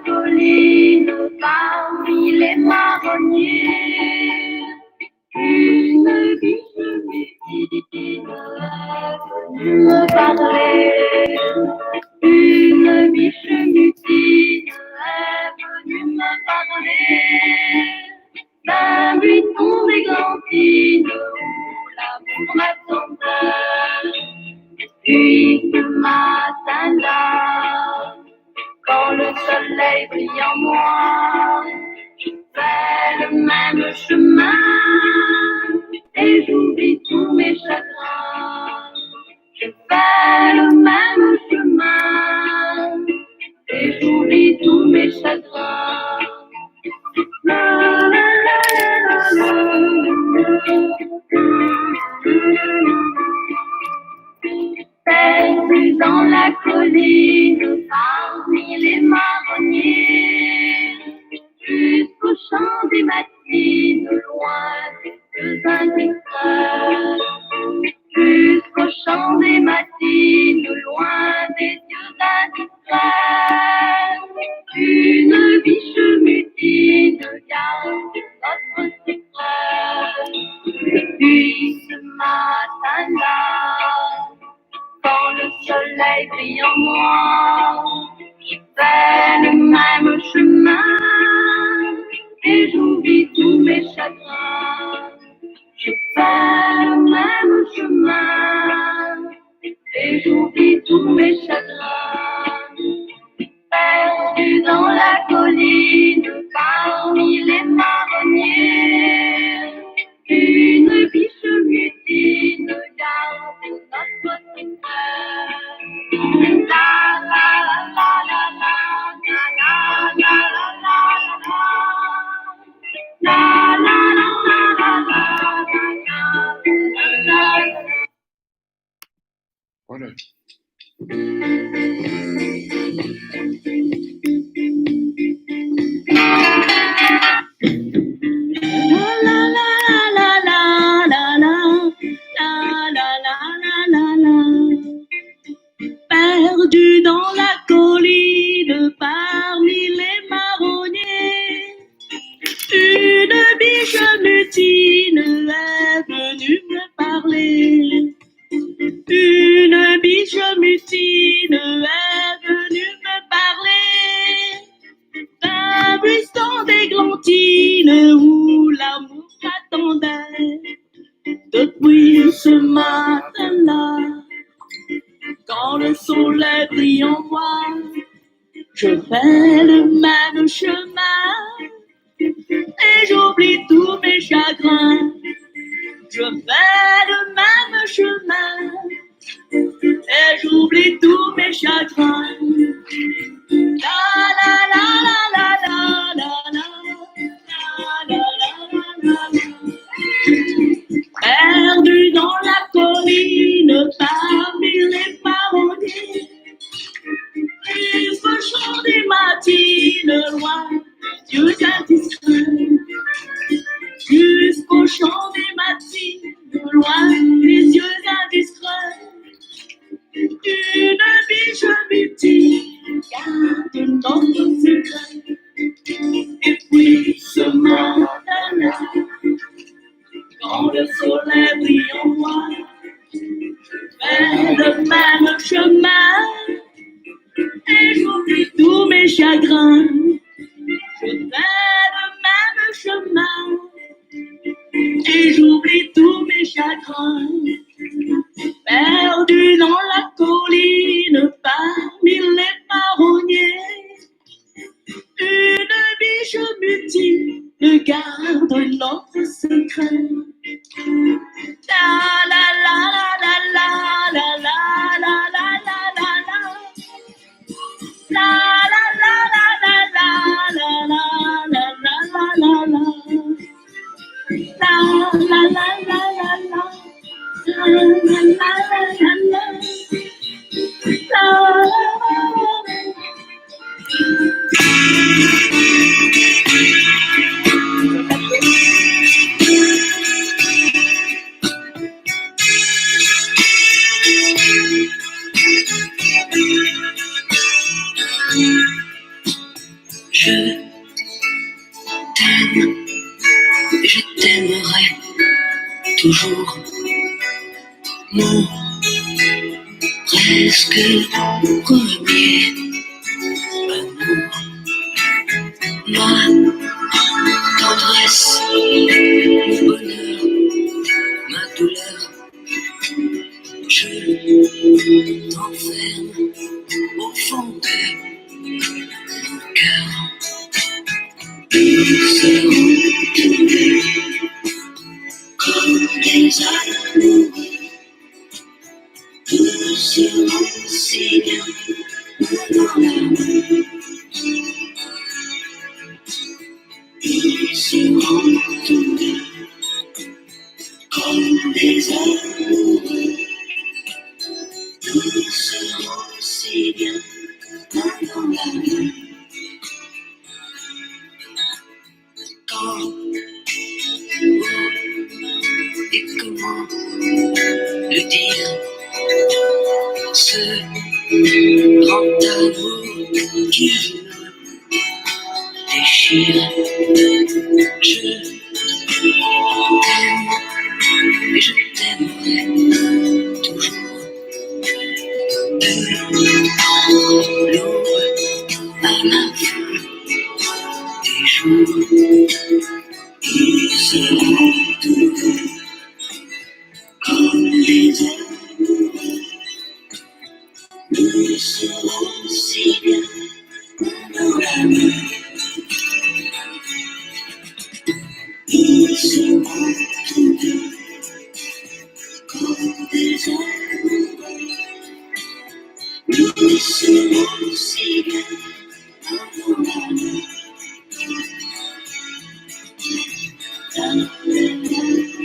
colline, parmi les marronniers, une biche mutine est venue me parler. Une biche mutine est venue me parler d'un buisson d'églantines où l'amour m'attendait. Puis ce matin-là, quand le soleil brille en moi, je fais le même chemin et j'oublie tous mes chagrins. Je fais le même chemin et j'oublie tous mes chagrins. La, la, la, la, la, la. Perdu dans la colline, parmi les marronniers, jusqu'au chant des matines, loin des yeux indiscrets. Jusqu'au chant des matines, loin des yeux indiscrets. Une biche mutine garde notre secret. Depuis ce matin-là, quand le soleil brille en moi, je fais le même chemin et j'oublie tous mes chagrins. Je fais le même chemin et j'oublie tous mes chagrins. Perdu dans la colline, parmi les marronniers, une biche mutine garde notre secret. La la la la la la la la la la la. La la la la la la la la la. Voilà. La la la la la la la la la la la la. Perdu dans la colline, parmi les marronniers, une biche mutine est venue me parler. Une biche mutine est venue me parler d'un buisson d'églantines où l'amour m'attendait. Depuis ce matin-là, quand le soleil brille en moi, je fais le même chemin et j'oublie tous mes chagrins. Je fais le même chemin et j'oublie tous mes chagrins. La la la la la la la la la la la la. Perdu dans la colline, parmi les marronniers, jusqu'au chant des matines, loin des yeux indiscrets. Jusqu'au chant des matines, loin des yeux indiscrets. Une biche mutine garde notre secret. Et puis ce matin-là, quand le soleil brille en moi, je fais le même chemin et j'oublie tous mes chagrins. Je fais le même chemin et j'oublie tous mes chagrins. Perdu dans la colline, parmi les marronniers, une biche mutine garde notre secret. La la la la la la la la la la la la. La la la la la la la la la la la la. La la la la la la. La la la la la. La la la. Je t'aime et je t'aimerai toujours. Mon presque premier amour, ma tendresse, mon bonheur, ma douleur. Je t'enferme au fond de mon cœur. Nous serons tous deux comme des amoureux. Nous serons si bien main dans la main. Nous serons tous deux comme des amoureux. Nous serons si bien main dans la main. Quand, où et comment le dire, ce grand amour qui me déchire. Je t'aime et je t'aimerai toujours. De l'aube à la fin des jours, nous serons tous deux comme des amoureux. Nous serons si bien main dans la main. Nous serons tous deux comme des amoureux. Nous serons si bien main dans la main. La, la, la, la, la.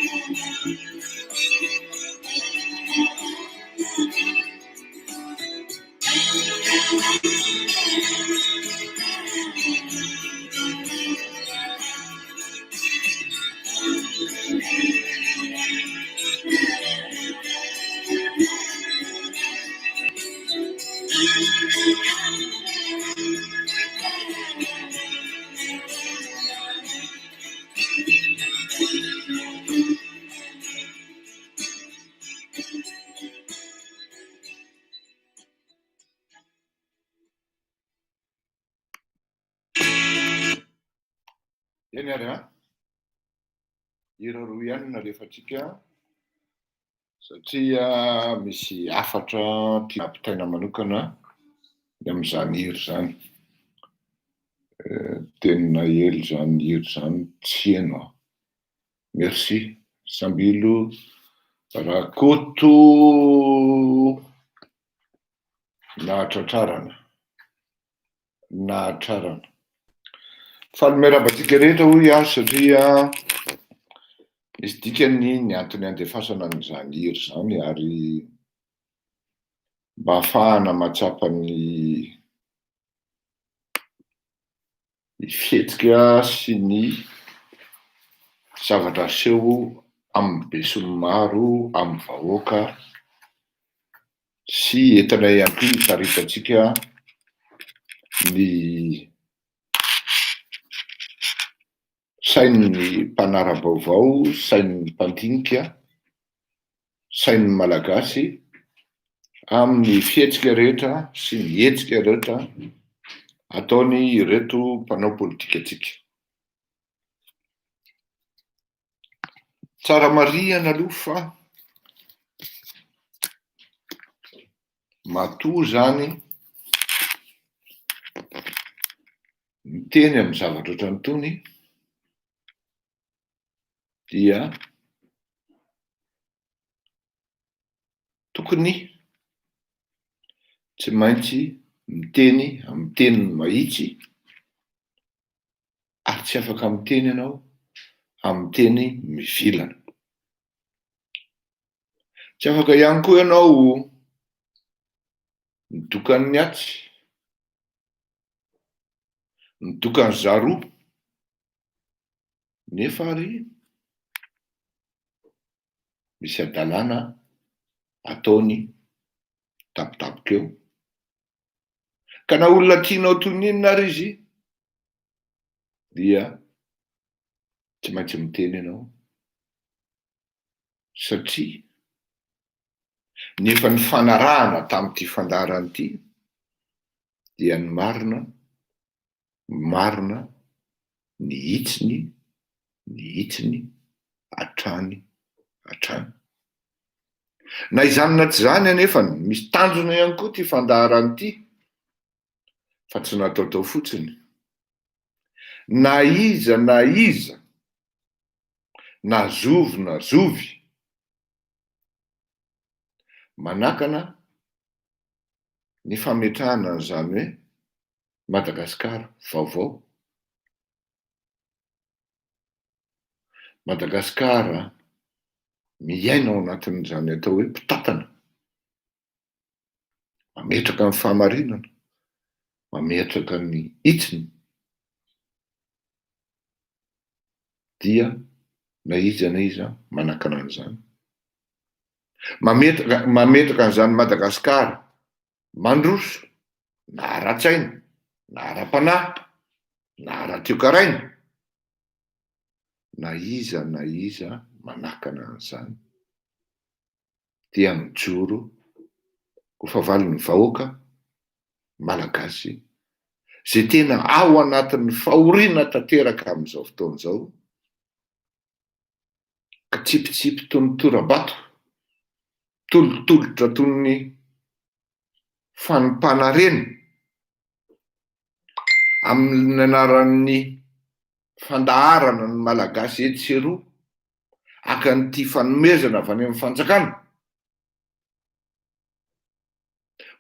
Eny ary an! Hira roa ihany no nalefantsika satria misy hafatra tiana ampitaina manokana ny amin'izany hira izany. Tena ela izany hira izany tsy heno an! Merci Sambilo Rakoto nahatratrarana. Nahatrarana. Faly miarahaba antsika rehetra hoy aho satria misy dikany ny antony andefasana an'izany hira izany ary mba ahafahana mahatsapa ny ny fihetsika sy ny zavatra aseho amin'ny besinimaro, amin'ny vahoaka sy entina ihany koa hisaritantsika ny sain'ny mpanara-baovao, sain'ny mpandinika, sain'ny Malagasy amin'ny fihetsika rehetra sy ny hetsika rehetra ataony ireto mpanao politikantsika. Tsara marihana aloha fa matoa izany miteny amin'ny zavatra ohatran'itony dia tokony tsy maintsy miteny amin'ny teniny mahitsy ary tsy afaka miteny ianao amin'ny teny mivilana. Tsy afaka ihany koa ianao midoka ny atsy, midoka ny zaroa, nefa ary misy hadalana ataony mitapotapoka eo. Ka na olona tianao toy ny inona ary izy. Dia tsy maintsy miteny ianao satria ny efa nifanarahana tamin'ity fandaharana ity dia ny marina marina, ny hitsiny, ny hitsiny hatrany hatrany. Na izany na tsy izany anefa, misy tanjona ihany koa ity fandaharana ity fa tsy nataotao fotsiny. Na iza na iza, na zovy na zovy, manakana ny fametrahana an'izany hoe Madagasikara vaovao, Madagasikara miaina ao anatin'izany atao hoe mpitantana. Mametraka ny fahamarinana, mametraka ny hitsiny, dia na iza na iza manakana an'izany. Mametraka mametraka an'izany Madagasikara mandroso na ara-tsaina, na ara-panahy, na ara-toekaraina, na iza na iza manakana an'izany dia mijoro ho fahavalon'ny vahoaka malagasy izay tena ao anatin'ny fahoriana tanteraka amin'izao fotoana izao, kitsipitsipy toy ny tora-bato, tolotolotra toy ny fanompana reny amin'ny anaran'ny fandaharana ny Malagasy etsy sy eroa haka an'ity fanomezana avy any amin'ny fanjakana.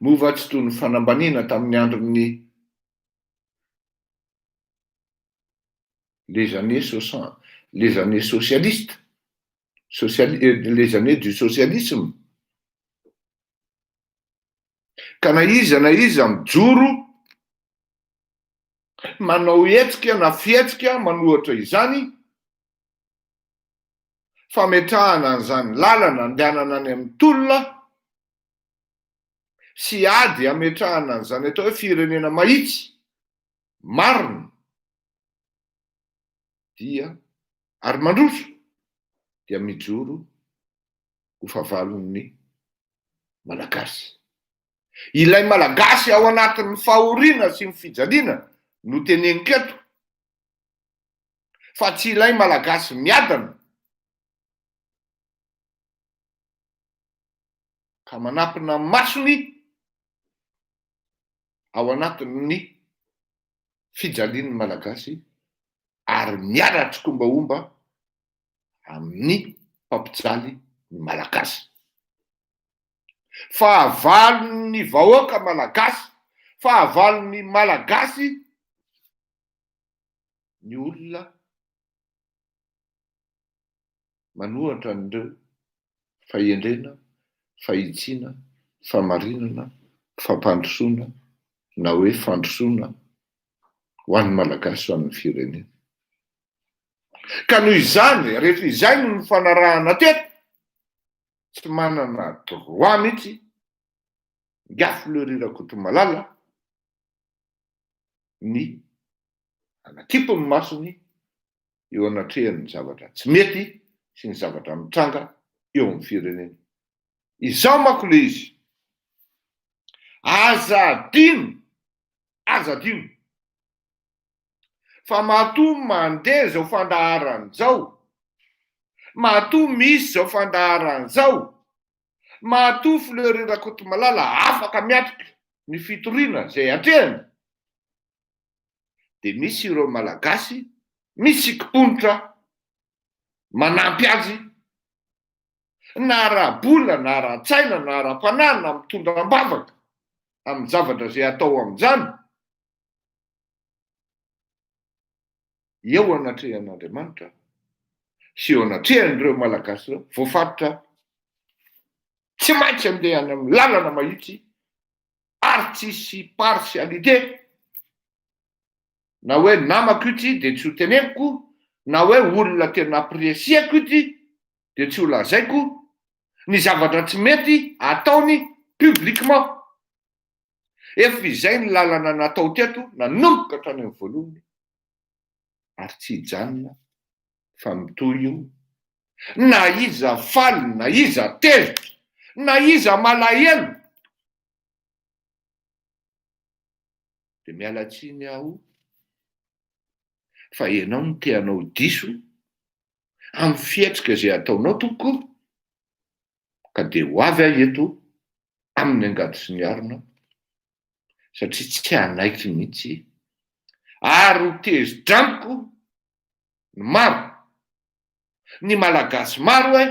Moa va tsy toy ny fanambaniana tamin'ny andron'ny les années soixante, les années socialistes, sociali- les années du socialisme? Ka na iza na iza mijoro manao hetsika na fihetsika manohatra izany, fametrahana an'izany lalana andehanana any amin'ny tolona sy ady hametrahana an'izany atao hoe firenena mahitsy, marina dia ary mandroso dia mijoro ho fahavalon'ny Malagasy. Ilay Malagasy ao anatin'ny fahoriana sy ny fijaliana no teneniko eto fa tsy ilay Malagasy miadana ka manapina ny masony ao anatin'ny fijalian'ny Malagasy ary miara-tsikombaomba amin'ny mpampijaly ny Malagasy. Fahavalon'ny vahoaka Malagasy, fahavalon'ny Malagasy ny olona manohatra an'ireo fahendrena, fahitsiana, fahamarinana, fampandrosoana na hoe fandrosoana ho an'ny Malagasy ho an'ny firenena. Ka noho izany, rehefa izay no nifanarahana teto, tsy manana droit mihitsy Ingahy Fleury Rakotomalala ny hanakipy ny masony eo anatrehan'ny zavatra tsy mety sy ny zavatra mitranga eo amin'ny firenena. Izao manko le izy, aza adino, aza adino fa matoa mandeha izao fandaharana izao, matoa misy izao fandaharana izao, matoa Fleury Rakotomalala afaka miatrika ny fitoriana izay atrehany, dia misy ireo Malagasy misikim-ponitra manampy azy na ara-bola na ara-tsaina na ara-panahy na mitondra am-bavaka amin'ny zavatra izay atao amin'izany eo anatrehan'Andriamanitra sy eo anatrehan'ireo Malagasy ireo voafaritra tsy maintsy andeha any amin'ny lalana mahitsy ary tsisy partialité na hoe namako io ty de tsy ho teneniko na hoe olona tena apprécier-ko io ty de tsy ho lazaiko ny zavatra tsy mety ataony publiquement. Efa izay ny lalana natao teto nanomboka hatrany amin'ny voalohany. Ary tsy hijanona fa mitohy io na iza faly na iza tezitra na iza malahelo. Dia miala tsiny aho fa ianao no te hanao diso amin'ny fihetsika izay ataonao tompoko ka dia ho avy aho eto amin'ny angady sy ny arina satria tsy hanaiky mihitsy ary ho tezi-dramiko ny maro, ny Malagasy maro hoe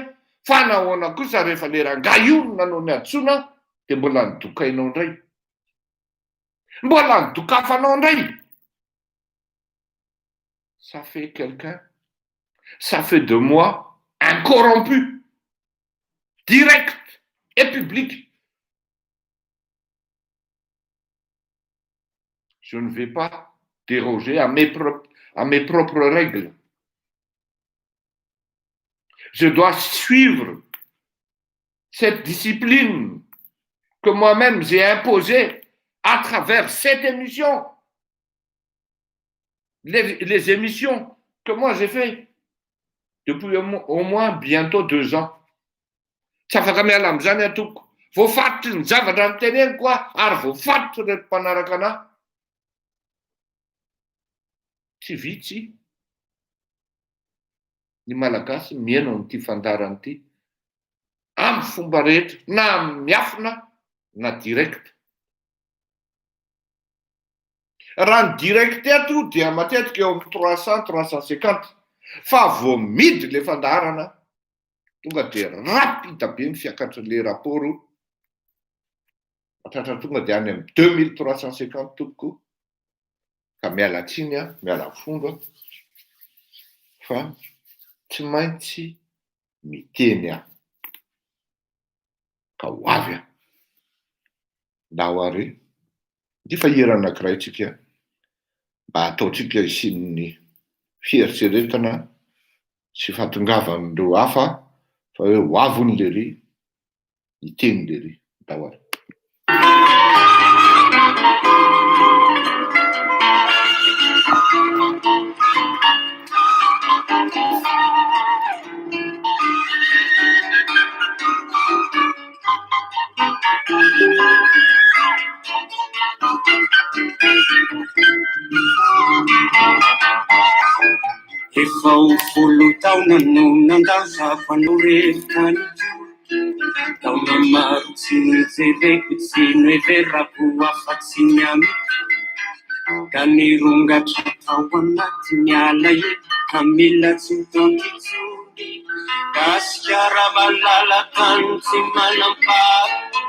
fa nahoana kosa rehefa le rangahy io no nanao ny hadisoana dia mbola nodokainao indray? Mbola nodokafanao indray? Ça fait quelqu'un, ça fait de moi un corrompu, direct et public. Je ne vais pas déroger à mes, à mes propres règles. Je dois suivre cette discipline que moi-même j'ai imposée à travers cette émission. Les, les émissions que moi j'ai fait depuis au moins bientôt deux ans. Tsy afaka miala amin'izany aho tompoko. Voafaritry ny zavatra noteneniko aho ary voafaritry ireto mpanaraka anah. Tsy vitsy ny Malagasy mihaino an'ity fandaharana ity amin'ny fomba rehetra na amin'ny miafina na direct. Raha ny direct eto dia matetika eo amin'ny 300, 350 fa vao midy le fandaharana tonga dia rapide be ny fiakatrin'le rapport mahatratra tonga dia any amin'ny 2350 tompoko ka miala tsiny aho, miala fomba fa tsy maintsy miteny aho ka ho avy aho. Ndao ary ity fa hira anankiray tsika mba ataontsika hisian'ny fieritreretana sy fahatongavan'ireo hafa fa hoe ho avy hono lery, hiteny lery. Ndao ary. Efa ho folo taona no nandazako anao irery tany Taona maro tsy nojereko, tsy noheverako afa-tsy ny amiko Ka nirongatra tao anaty ny alahelo ka mila tsy ho tanty intsony Gasikara malala tany tsy manam-paharoa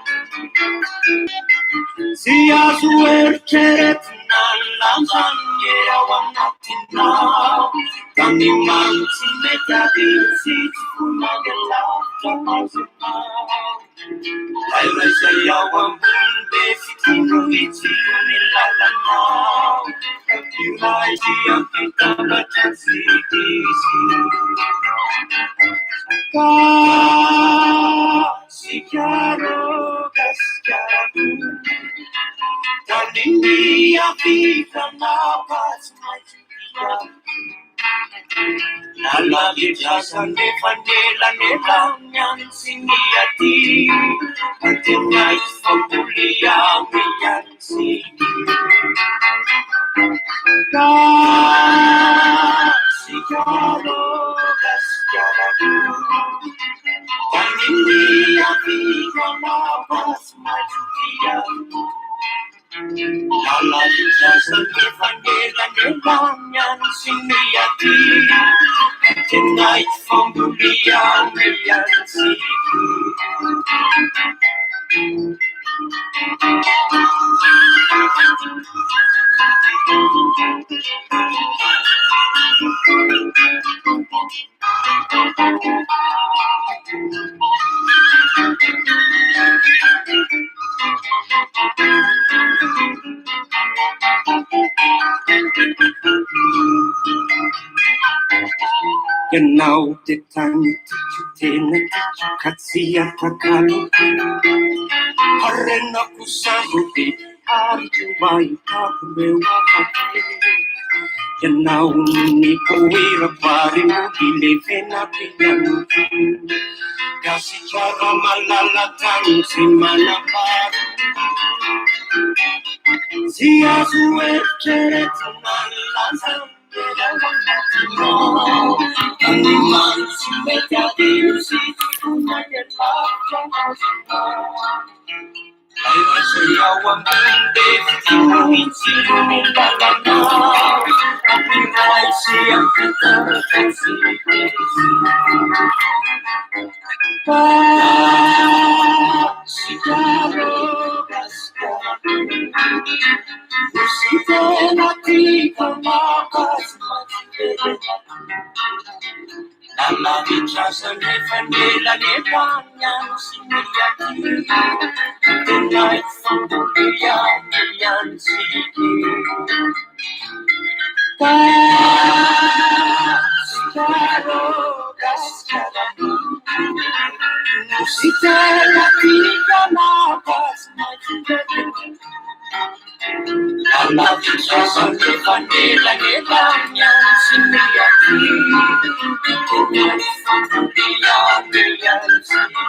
Tsy azo eritreretina ny lanjan'ny hery ao anatinao Ka ny mamy tsy mety adino sy tsy foinao lavitra azy ianao Ilay ray izay ao ambony be fitondro hitsilo ny lalanao Iray dia mpitambatra tsy diso Gasikara Gasikara Tanin'ny Afrikana tsy maintsy Nalavi-drazana nefa nelanelan'ny any sy ny aty Dia miaiky fa mbola iaho ihany tsy Gasikara Gasikara Tanin'ny Afrikana tsy maintsy tia Ianao dia tany tiako tena tiako ka tsy atakaloko Harenako sarobidy ary ko ahitako ireo hafa. Ianao nipoirako ary mody levenako ihany koa. Gasikara malala tany tsy manam-paharoa. Tsy azo eritreretina ny lanjany ao anatinao. Ka ny mamy tsy mety adino sy tsy foinay lavitra azonao. Izay ao ambony dia fotoy tsiron'ny lalanao. Ampiray sy ampitaratra sy Gasikara, Gasikara. Nosy tena tiako mampatsy matsy Nalavitra aza nefa nelanelan'ny any sy ny aty. Tena ifamboly ihany ihany tsika. Gasikara, Gasikara. Nosy tena tiako mampatsy matsy Nalavitra aza nefa nelanelan'ny any sy ny aty. Tena ifamboly ihany ihany tsika.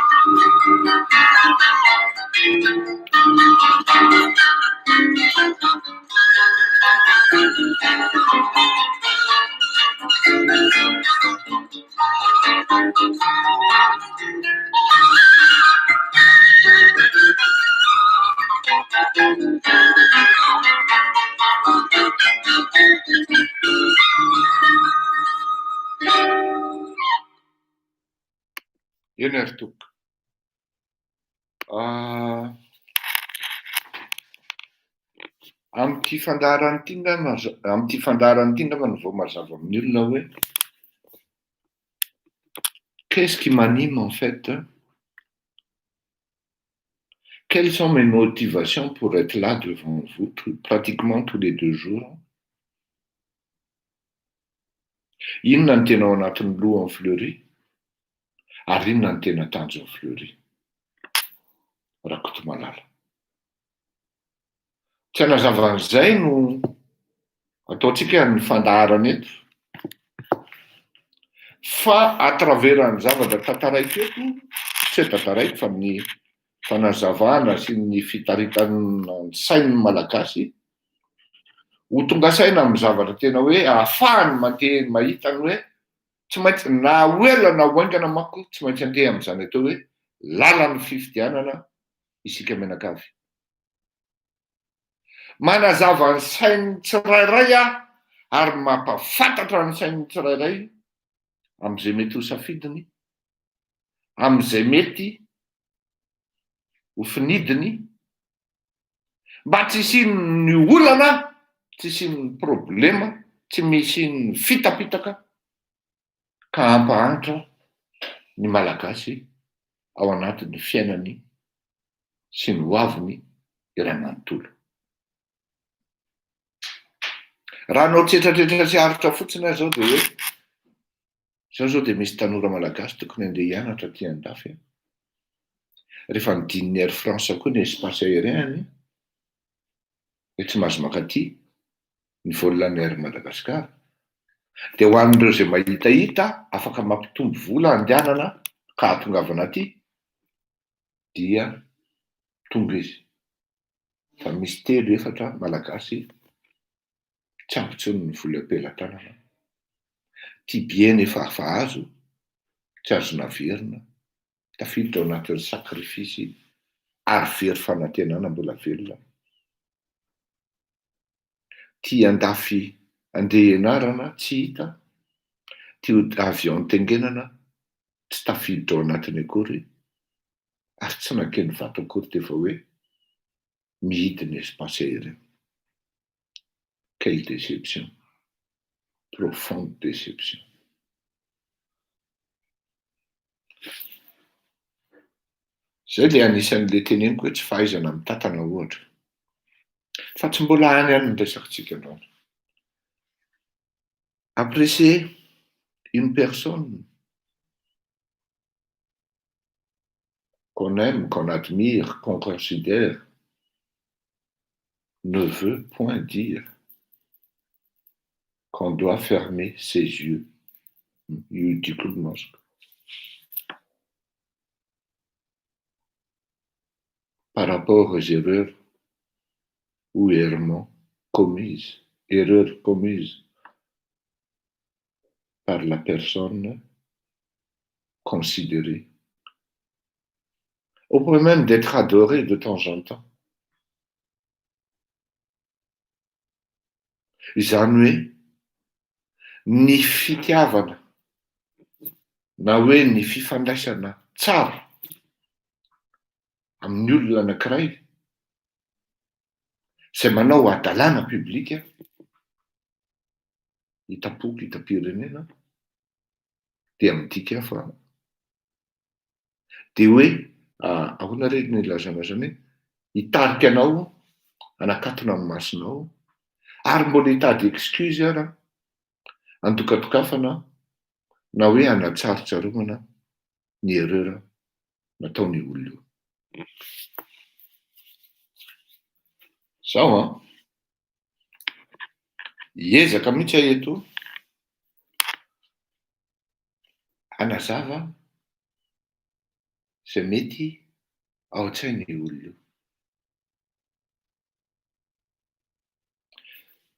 Eny ary tompoko. Amin'ity fandaharana ity angamba, amin'ity fandaharana ity angamba no vao mazava amin'ny olona hoe qu'est-ce qui m'anime en fait? Quelles sont mes motivations pour être là devant vous tout, pratiquement tous les 2 jours? Inona ny tena ao anatin'ny lohan'ny Fleury? Ary inona ny tena tanjon'ny Fleury Rakotomalala? Tsy hanazava an'izay no ataontsika ny fandaharana eto, fa à travers ny zavatra tantaraiko eto, tsy hoe tantaraiko fa ny fanazavana sy ny fitaritana ny sain'ny Malagasy ho tonga saina amin'ny zavatra tena hoe ahafahany mandeha mahita ny hoe tsy maintsy na ho ela na ho haingana manko tsy maintsy andeha amin'izany atao hoe lalan'ny fifidianana isika mianakavy. Manazava ny sain'ny tsirairay aho ary mampahafantatra ny sain'ny tsirairay amin'izay mety ho safidiny, amin'izay mety ho finidiny, mba tsy hisian'ny olana, tsy hisian'ny problema, tsy hisian'ny fitapitaka ka hampahantra ny Malagasy ao anatin'ny fiainany sy ny hoaviny iray manontolo. Raha hanao tsetratretra tsy aritra fotsiny aho izao dia hoe izao izao dia misy tanora malagasy tokony handeha hianatra aty an-dafy an. Rehefa nodinin'ny Air France koa ny espace aérien-ny dia tsy mahazo mankaty ny vol an'ny Air Madagascar. Dia ho an'ireo izay mahitahita afaka mampitombo vola handehanana ka hahatongavana aty dia tonga izy. Fa misy telo efatra malagasy tsy ampy intsony ny vola am-pelatanana. Ty billet nefa efa azo, tsy azo naverina, tafiditra ao anatin'ny sacrifice ary very fanantenana mbola velona. Ty andafy andeha hianarana tsy hita, ty avion tengenana tsy tafiditra ao anatiny akory ary tsy nankeny vato akory dia efa hoe mihidy ny espace aérien. Quelle déception! Profonde déception. Zay le anisan'le teneniko hoe tsy fahaizana mitantana ohatra. Fa tsy mbola any any ny resakitsika androany. Apprécier une personne qu'on aime, qu'on admire, qu'on considère, ne veut point dire. qu'on doit fermer ses yeux, io diko ny masoko, par rapport aux erreurs ou errements commises, erreurs commises par la personne considérée, au point même d'être adorée de temps en temps. Izany hoe ny fitiavana na hoe ny fifandraisana tsara amin'ny olona anankiray izay manao hadalana publika hitam-poko, hitam-pirenena dia midika fa dia hoe ahoana re no ilazana izany hoe hitarika anao hanakatona ny masonao ary mbola hitady excuse ara handokadokafana na hoe hanatsarotsaromana ny erreur nataon'io olona io. Zao an, hiezaka mihitsy aho eto hanazava izay mety ao an-tsain'io olona io.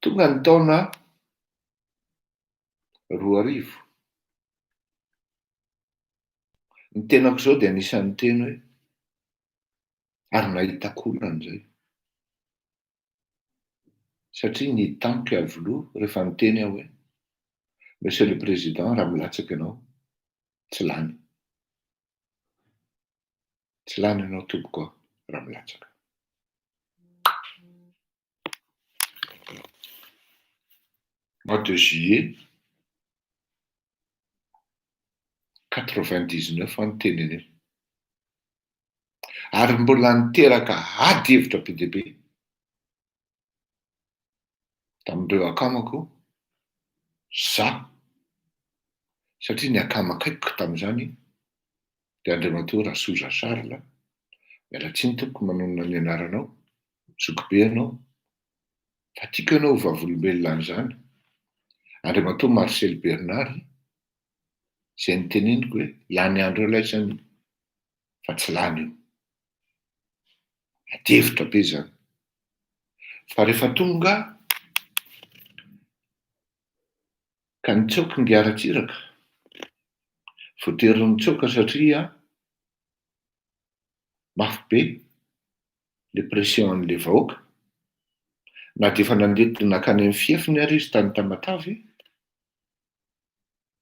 Tonga ny taona 2000, ny tenako izao dia anisan'ny niteny hoe ary nahitako olana izay, satria nihidy tamiko Iavoloha rehefa niteny aho hoe Monsieur le Président raha milatsaka ianao tsy lany. Tsy lany ianao tompoko a raha milatsaka. Mois de juillet 99 aho niteny an'io. Ary mbola niteraka ady hevitra be dia be tamin'ireo akamako za, satria ny akama akaikiko tamin'izany dia Andriamatoa Rasoza Charles, miala tsiny tompoko manonona ny anaranao, zokibe ianao, fa tiako ianao ho vavolombelona an'izany, Andriamatoa Marcel Bernard, izay noteneniko hoe lany andro eo laisany fa tsy lany io. Adihevitra be izany. Fa rehefa tonga ka nitsoaka ingahy Ratsiraka, voatery nitsoaka satria mafy be le pression an'le vahoaka, na dia efa nandeha nankany amin'ny fiefiny ary izy tany Tamatave,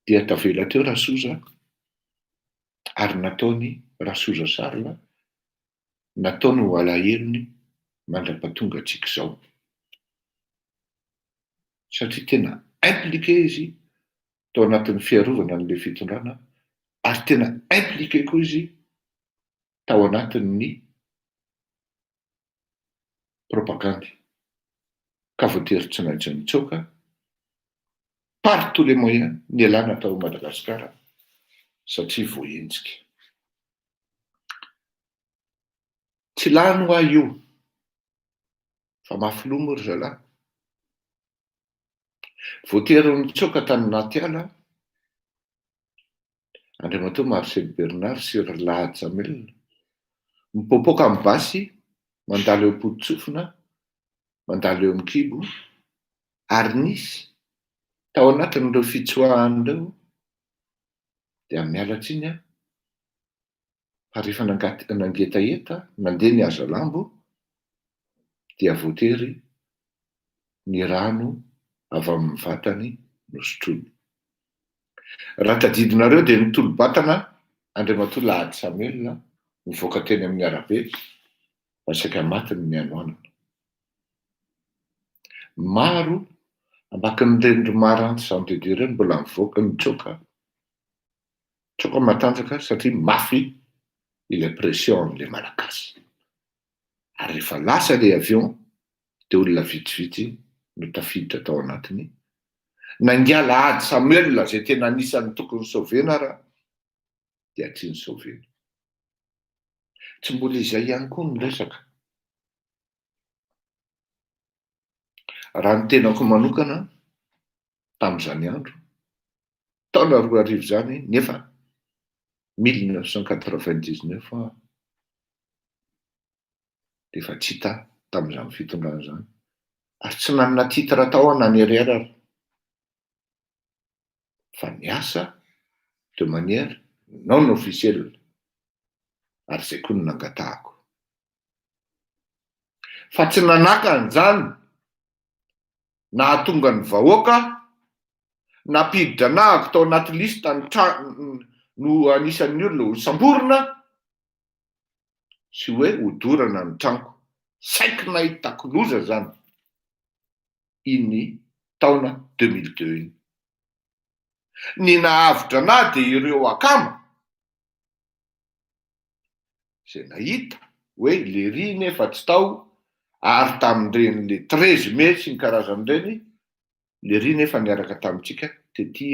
dia tavela teo Rasoza ary nataony Rasoza Charles, nataony ho alahelony mandra-pahatonga antsika izao. Satria tena impliqué izy tao anatin'ny fiarovana an'ilay fitondrana ary tena impliqué koa izy tao anatin'ny propagandy ka voatery tsy maintsy nitsoaka par tous les moyens nialana tao Madagasikara satria voahenjika. Tsy lany hoa io fa mafy loha moa ry zalahy. Voatery nitsoaka tany anaty ala Andriamatoa Marcel Bernard sy ry Lahady Samuel, mipoapoaka amin'ny basy mandalo eo am-poto-tsofina, mandalo eo amin'ny kibo, ary nisy tao anatin'ireo fitsoahana ireo dia miala tsiny aho fa rehefa nangetaheta nandeha ny hazalambo dia voatery ny rano avy amin'ny vatany no sotroiny. Raha tadidinareo dia nitolo-batana Andriamatoa Lahady Samuel nivoaka teny amin'ny arabe fa saika matiny ny hanoanana. Maro ambakin'ireny ry Maranty Jean de Dieu ireny mbola nivoaka nitsoaka Tsoka matanjaka satria mafy ilay pression amin'ilay Malagasy. Ary rehefa lasa ilay avion dia olona vitsivitsy no tafiditra tao anatiny. Nangiala Lahady Samuel izay tena anisan'ny tokony sauver-na ara dia tsy ni-sauver-na. Tsy mbola izay ihany koa ny resaka. Raha ny tenako manokana. tamin'izany andro, taona 2000 izany nefa 1999 aho dia efa tsy hita tamin'izany fitondrana izany ary tsy nanana titre tao aho na ny RR ary fa niasa de manière non officielle ary izay koa no nangatahako. Fa tsy nanakana izany nahatonga ny vahoaka nampiditra anahako tao anaty liste ny no anisan'ny olona ho samborina sy hoe hodorana ny tranoko. Saiky nahitako loza izany iny taona 2002 iny. Ny nahavotra anah dia ireo akama izay nahita hoe lery nefa tsy tao ary tamin'ireny le 13 mai sy ny karazan'ireny lery nefa niaraka tamintsika tety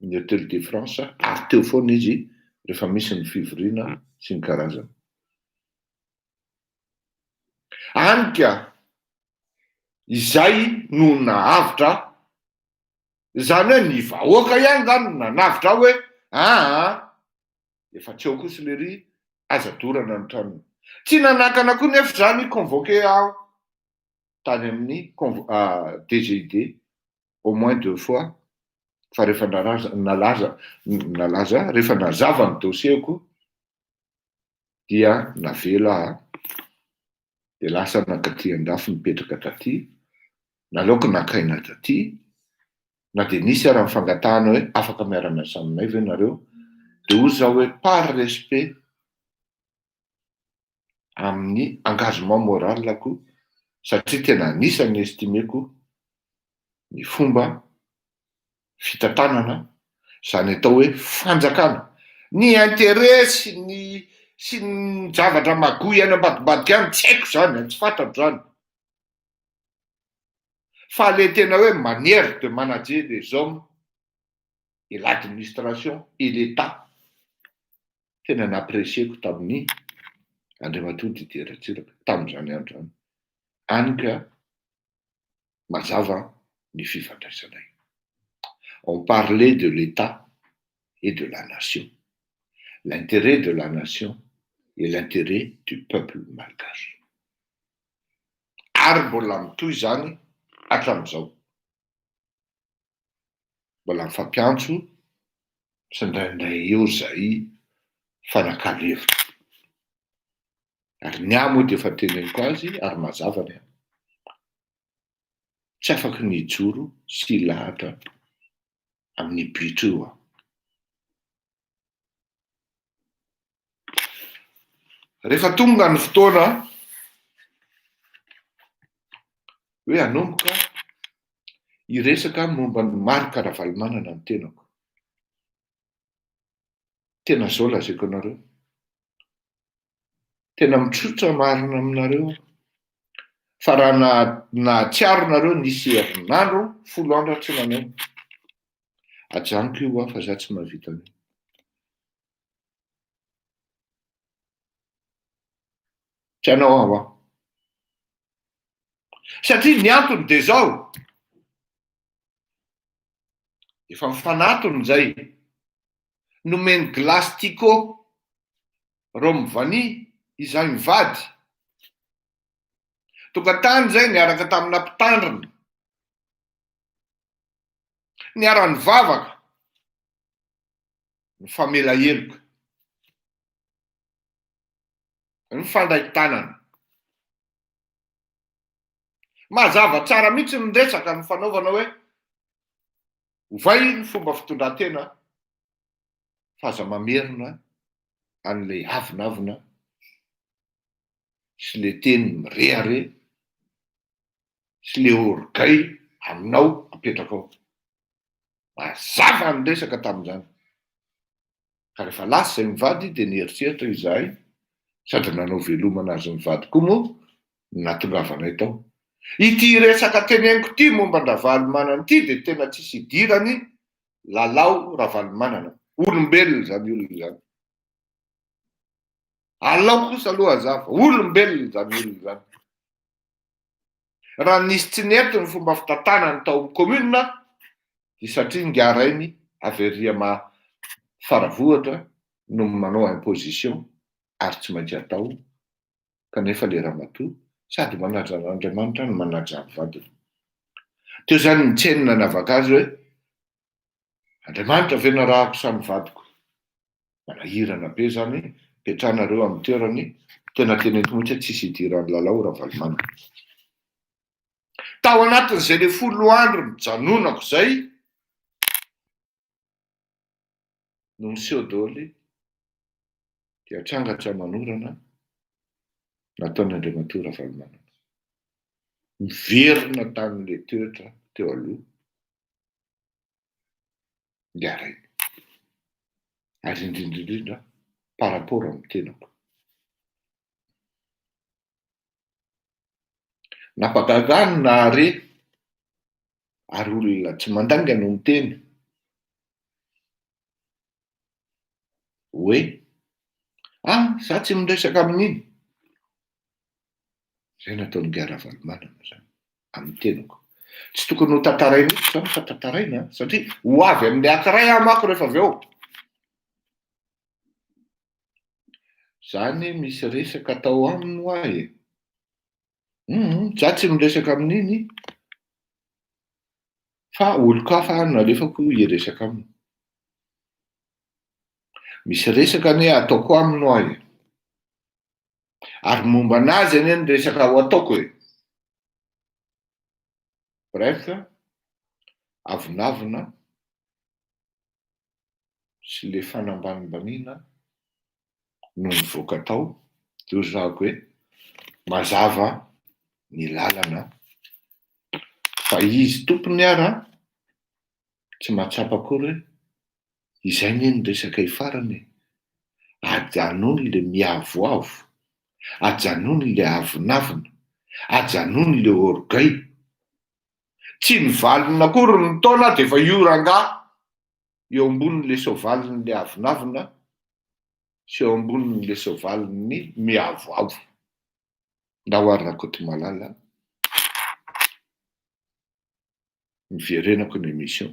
ny Hotel de France ary teo foana izy rehefa misy ny fivoriana sy ny karazany. Any ka izay no nahavotra izany hoe ny vahoaka ihany izany no nanavotra ahy hoe aa efa tsy eo kosa lery aza dorana ny tranony. Tsy nanakana koa nefa izany convoqué aho tany amin'ny DGID au moins deux fois fa rehefa nalaza nalaza nalaza rehefa nazava ny dossier-ko dia navela aho dia lasa nankaty andafy nipetraka taty, naleoko nakaina taty na dia nisy ara ny fangatahana hoe afaka miara-miasa aminay ve nareo dia hoy zaho hoe par respect amin'ny engagement moral-ko satria tena anisan'ny estimeko ny fomba fitantanana izany atao hoe fanjakana, ny intérêt sy ny sy ny zavatra magoy any ambadimbadika any tsy haiko izany an, tsy fantatro izany fa le tena hoe manière de manager les hommes et l'administration et l'Etat tena n'apprécier-ko tamin'ny Andriamatoa Didier Ratsiraka tamin'izany andro izany, any ka mazava ny fifandraisanay. On parlait de l'Etat et de la nation, l'intérêt de la nation et l'intérêt du peuple malgache. Ary mbola mitohy izany hatramin'izao. Mbola mifampiantso tsindraindray eo izay mifanakalo hevitra. Ary ny ahy moa dia efa teneniko azy ary mazava ny ahy. Tsy afaky ny hijoro sy hilahatra amin'io bitro io aho. Rehefa tonga ny fotoana hoe hanomboka hiresaka momba an'i Marc Ravalomanana ny tenako, tena izao lazaiko anareo, tena mitsotra marina aminareo aho, fa raha nahatsiaro nareo nisy herinandro, folo andro aho tsy nanao, ajanoko io aho fa za tsy mahavita an'io. Tsy hanao aho an. Satria ny antony dia izao, efa mifanatona izay, nomeny glace Tico, rhum vanille izahay mivady, tonga tany izay niaraka tamina mpitandrina, niara-nivavaka, Mifamela heloka. Mifandray tanana. Mazava tsara mihitsy ny resaka nifanaovana hoe ovay ny fomba fitondran-tena fa aza mamerina an'ilay avonavona sy le teny mirehareha sy le orgueil aminao apetrakao. Mazava ny resaka tamin'izany. Ka rehefa lasa izay mivady dia nieritreritra izahay sady nanao veloma an'azy mivady koa moa no nahatongavanay tao. Ity resaka teneniko ity momba an-dRavalomanana ity dia tena tsisy idirany Lalao Ravalomanana. Olombelona izany olona izany. Alao kosa aloha hazava, olombelona izany olona izany. Raha nisy tsy nety ny fomba fitantanany tao amin'ny commune. Dia satria ingahy rainy avy ery ama Faravohitra no manao imposition ary tsy maintsy atao kanefa le ramatoa sady manaja an'Andriamanitra no manaja ny vadiny. Teo zany ny tsy hainy nanavaka azy hoe Andriamanitra ve narahako sa ny vadiko? Manahirana be zany, petrahanareo amin'ny toerany, tena teneniko mihitsy hoe tsisy idiran'i Lalao Ravalomanana. Tao anatin'izay le folo andro nijanonako zay no niseho daholo dia tranga tsy aman'orana nataon'Andriamatoa Ravalomanana. Niverina tamin'ilay toetra teo aloha ingahy rainy. Ary indrindra indrindra par rapport amin'ny tenako. Nampagaga ahy ny nahare ary olona tsy mandainga no niteny hoe ah za tsy miresaka amin'iny. Zay nataon'ingahy Ravalomanana zany amin'ny tenako. Tsy tokony ho tantaraina eto zany fa tantaraina satria ho avy amin'ilay ankiray aho manko rehefa avy eo. Za anie misy resaka atao aminy hoa e! Hum za tsy miresaka amin'iny fa olon-kafa no alefako hiresaka aminy. Misy resaka anie ataoko aminy hoa e! Ary momba an'azy anie ny resaka ho ataoko e! Bref, avonavona sy le fanambanimbaniana no nivoaka tao de hoy zahako hoe mazava ny lalana fa izy tompony ara tsy mahatsapa akory hoe izay anie ny resaka hifarana e, ajanony le miavoavo, ajanony le avonavona, ajanony le orgueil, tsy nivalona akory ny taona de efa io rangahy eo ambonin'le soavalin'le avonavona sy eo ambonin'le soavalin'ny miavoavo. Ndao ary Rakotomalala niverenako ny émission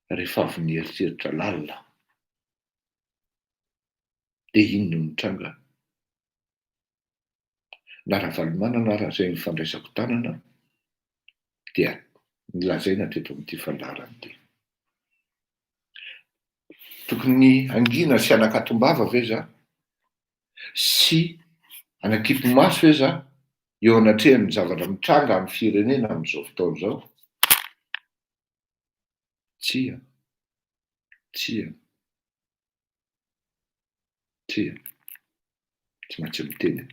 rehefa avy nieritreritra lalina aho. Dia inona no nitranga? Na Ravalomanana ara izay nifandraisako tanana dia nolazaina teto amin'ity fandaharana ity. Tokony hangina sy hanakatom-bava ve za? Sy hanakipy maso ve za eo anatrehan'ny zavatra mitranga amin'ny firenena amin'izao fotoana izao? Tsia, tsia. Tsia. Tsy maintsy miteny aho.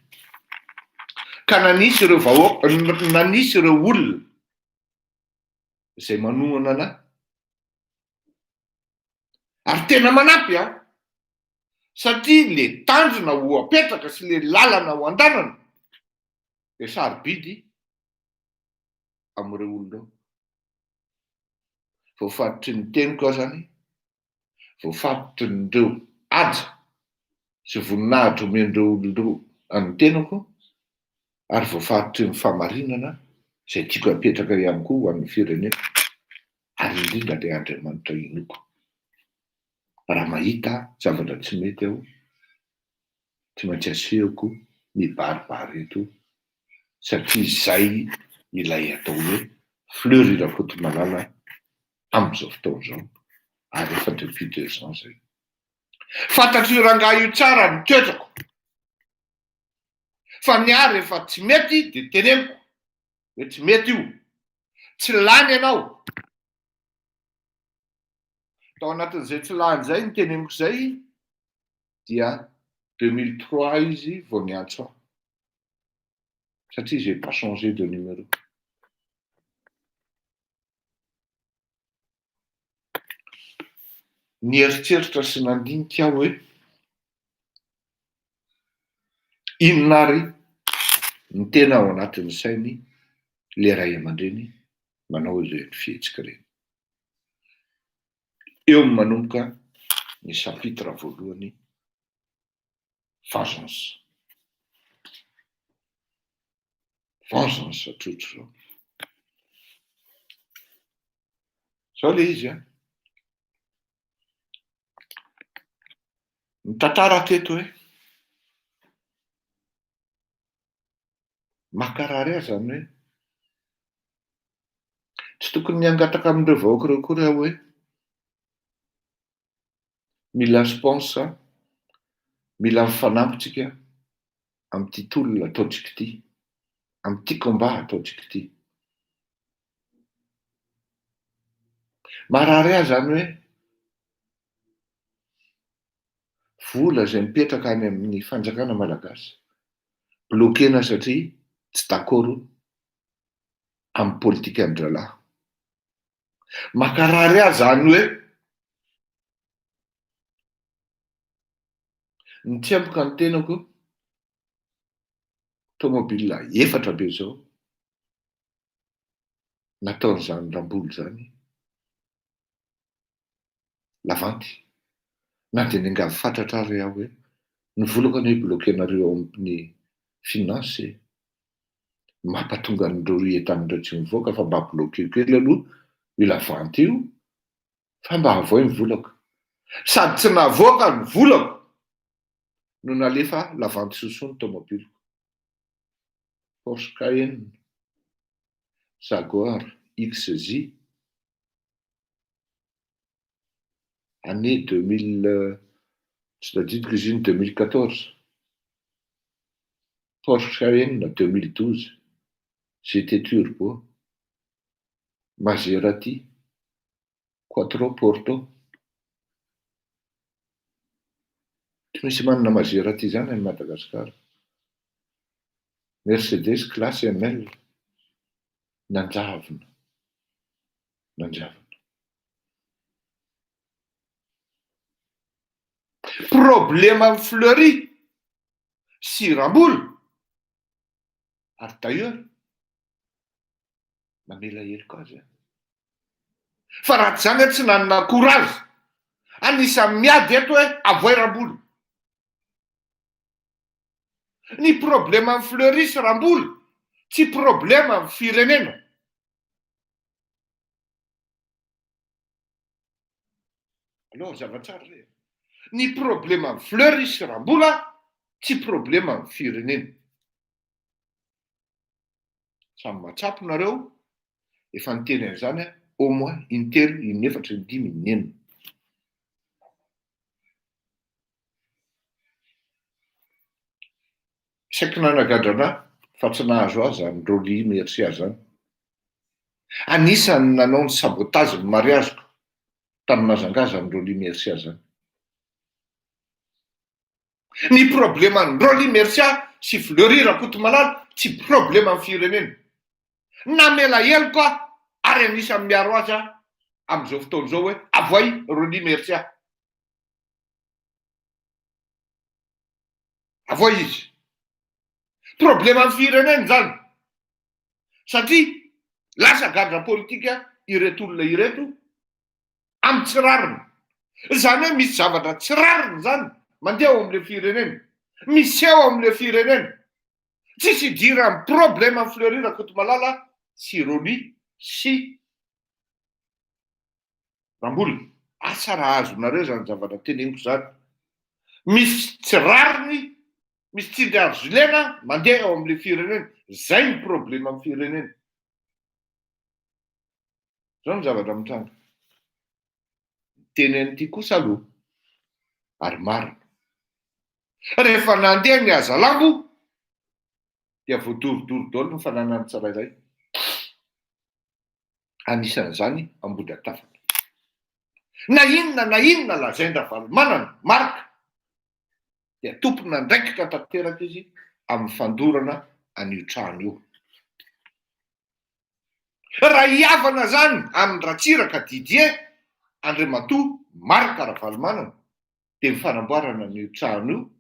Ka nanisy ireo vahoaka, nanisy ireo olona izay manohana anah. Ary tena manampy an! Satria le tanjona ho apetraka sy le lalana ho andanana dia sarobidy amin'ireo olona ireo. Voafaritry ny teniko aho zany voafaritrin'ireo haja sy voninahitra omen'ireo olona ireo an'ny tenako ary voafaritry ny fahamarinana izay tiako hapetraka ihany koa ho an'ny fireneko ary indrindra ilay Andriamanitra inoako. Raha mahita zavatra tsy mety aho, tsy maintsy asehoko mibaribary eto satria izay ilay atao hoe Fleury Rakotomalala amin'izao fotoana izao ary efa depuis deux ans zay. Fantatr'io rangahy io tsara ny toetrako fa ny ahy rehefa tsy mety de teneniko hoe tsy mety io, tsy lany ianao. Tao anatin'izay tsy lany izay ny teneniko izay dia 2003 izy vao niantso ahy satria j'ai pas changé de numéro. Nieritreritra sy nandinika aho hoe inona ary ny tena ao anatin'ny sainy le ray aman-dreny manao ireny fihetsika ireny. Eo no manomboka ny chapitre voalohany vengeance. Vengeance tsotra izao. Zao le izy an. Nitantara teto hoe mankarary ahy zany hoe tsy tokony hangataka amin'ireo vahoaka ireo akory aho hoe mila sponsor, mila mifanampy tsika amin'ity tolona ataontsika ity, amin'ity combat ataontsika ity. Marary ahy zany hoe vola izay mipetraka any amin'ny fanjakana malagasy, bloquer-na satria tsy d'accord amin'ny politikan-drahalahy. Mankarary ahy zany hoe nitsemboka ny tenako tomobile efatra be zao nataon'izany Ramboly zany lavanty na dia niangavy fatratra ary aho hoe ny volako anie bloquer-nareo ao amin'ny finance e, mampatonga an'ireo entan'ireo tsy mivoaka fa mba bloquer kely aloha io lavanty io fa mba avoay ny volako. Sady tsy navoaka ny volako no nalefa lavanty sosoa ny tomobiliko. Porsche Cayenne, Jaguar XJ, année 2000, tsy tadidiko izy iny, 2014, Porsche Cayenne 2012, GT Turbo, Maserati, Quattro Porto. Tsy misy manana Maserati izany any Madagasikara. Mercedes classe ML. Nanjavona. Nanjavona. Problema amin'i Fleury sy Rambola ary d'ailleurs Mamela heloka azy aho. Fa raha tsy izany aho tsy nanana courage. Anisan'ny miady eto hoe avoay Rambola. Ny problème amin'i Fleury sy Rambola tsy problème amin'ny firenena. Aleo hazava tsara re. Ny problème amin'i Fleury sy Rambola tsy problème amin'ny firenena. Samy mahatsapa nareo, efa niteny an'izany aho au moins intelo, inefatra, indimy, inenina. Saiky nanagadra anah fa tsy nahazo ahy zany Rolly Mercia zany. Anisan'ny nanao ny sabotage ny mariage-ko tany Majunga zany Rolly Mercia zany. Ny probleman'i Rolly Mercia sy Fleury Rakotomalala tsy probleman'ny firenena. Namela heloka aho ary anisan'ny miaro azy aho amin'izao fotoana izao hoe avoay Rolly Mercia. Avoay izy. Probleman'ny firenena izany. Satria lasa gadra politika ireto olona ireto amin'ny tsy rariny. Izany hoe misy zavatra tsy rariny izany mandeha ao amin'ilay firenena, miseho ao amin'ilay firenena. Tsisy idiran'ny problème amin'i Fleury Rakotomalala sy Rolly sy Rambola. Asa raha azonareo izany zavatra teneniko izany. Misy tsy rariny, misy tsindry azo lena mandeha ao amin'ilay firenena. Izay ny problème amin'ny firenena. Zao ny zavatra mitranga. Miteny an'ity kosa aloha, ary marina. Rehefa nandeha ny hazalambo dia voadorodoro daholo ny fananan'ny tsirairay. Anisan'izany Ambohidratafana. Na inona na inona lazain-dRavalomanana, Marc, dia tompon'andraikitra tanteraka izy amin'ny fandorana an'io trano io. Raha hihavana izany amin-dRatsiraka Didier, Andriamatoa Marc Ravalomanana, dia ny fanamboarana an'io trano io,